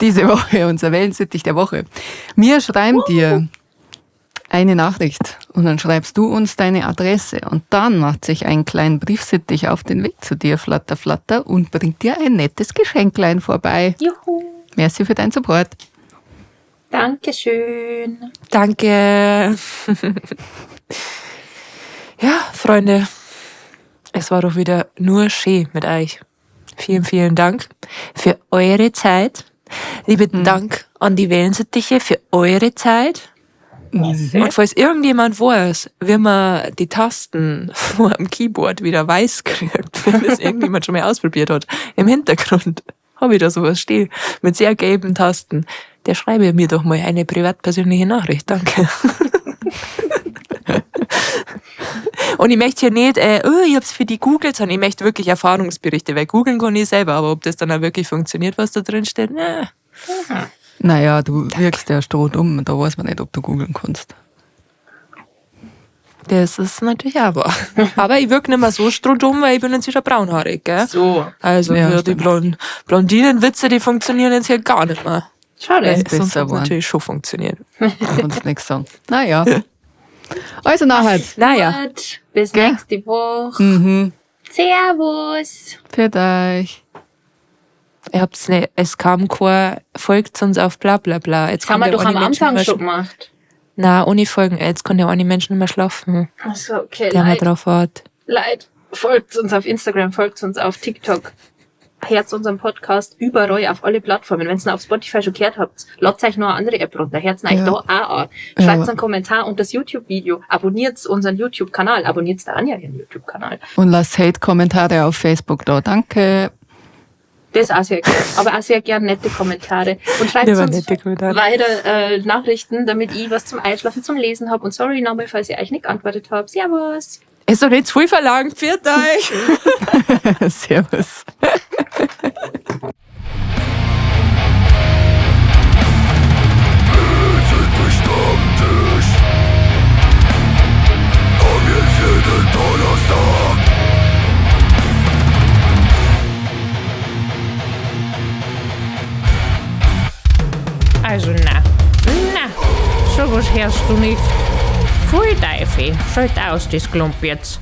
diese Woche unser Wellensittich der Woche. Wir schreiben dir eine Nachricht und dann schreibst du uns deine Adresse und dann macht sich ein kleiner Briefsittich auf den Weg zu dir, flatter, flatter, und bringt dir ein nettes Geschenklein vorbei. Juhu. Merci für deinen Support. Dankeschön. Danke. Ja, Freunde, es war doch wieder nur schön mit euch. Vielen, vielen Dank für eure Zeit. Lieben Dank an die Wellensittiche für eure Zeit. Und falls irgendjemand weiß, wie man die Tasten vor dem Keyboard wieder weiß kriegt, wenn das irgendjemand schon mal ausprobiert hat, im Hintergrund habe ich da sowas stehen, mit sehr gelben Tasten. Der schreibe mir doch mal eine privatpersönliche Nachricht, danke. Und ich möchte hier nicht, oh, ich hab's für die googelt, sondern ich möchte wirklich Erfahrungsberichte, weil googeln kann ich selber, aber ob das dann auch wirklich funktioniert, was da drin steht, ne. Naja, du wirkst ja strohdumm, da weiß man nicht, ob du googeln kannst. Das ist natürlich auch wahr. Aber ich wirke nicht mehr so strohdumm, weil ich bin jetzt wieder braunhaarig, gell? So. Also Ja, ja, die stimmt. Blondinenwitze, die funktionieren jetzt hier gar nicht mehr. Schade. Weil Ist besser sonst hat's geworden. natürlich schon funktioniert. Kannst nichts sagen. Naja. Also nachher. Naja. Gut. Bis Gell? nächste Woche. Servus. Für euch. Ihr habt's nicht, es kam kein, folgt uns auf bla bla bla. Jetzt Das haben wir kann der doch am eine Mensch Anfang nicht mehr schon gemacht. Nein, ohne Folgen. Jetzt kann ja eine Mensch nicht mehr schlafen, Achso, okay. der mal Leid, drauf wartet. leid. Folgt uns auf Instagram, folgt uns auf TikTok. Hört unserem Podcast überall auf alle Plattformen. Wenn ihr ihn auf Spotify schon gehört habt, ladet euch noch eine andere App runter. Hört euch da auch an. Schreibt einen Kommentar unter das YouTube-Video. Abonniert unseren YouTube-Kanal. Abonniert der Anja ihren YouTube-Kanal. Und lasst Hate-Kommentare auf Facebook da. Danke. Das auch sehr gern. Aber auch sehr gern nette Kommentare. Und schreibt Lieber uns nette Kommentare. weiter Nachrichten, damit ich was zum Einschlafen, zum Lesen habe. Und sorry nochmal, falls ich euch nicht geantwortet habe. Servus. Es ist doch nicht zu viel verlangt. Pfiat euch! Servus. Also na, na, sowas hörst du nicht. Pfui Teufel, schalt aus das Klump jetzt.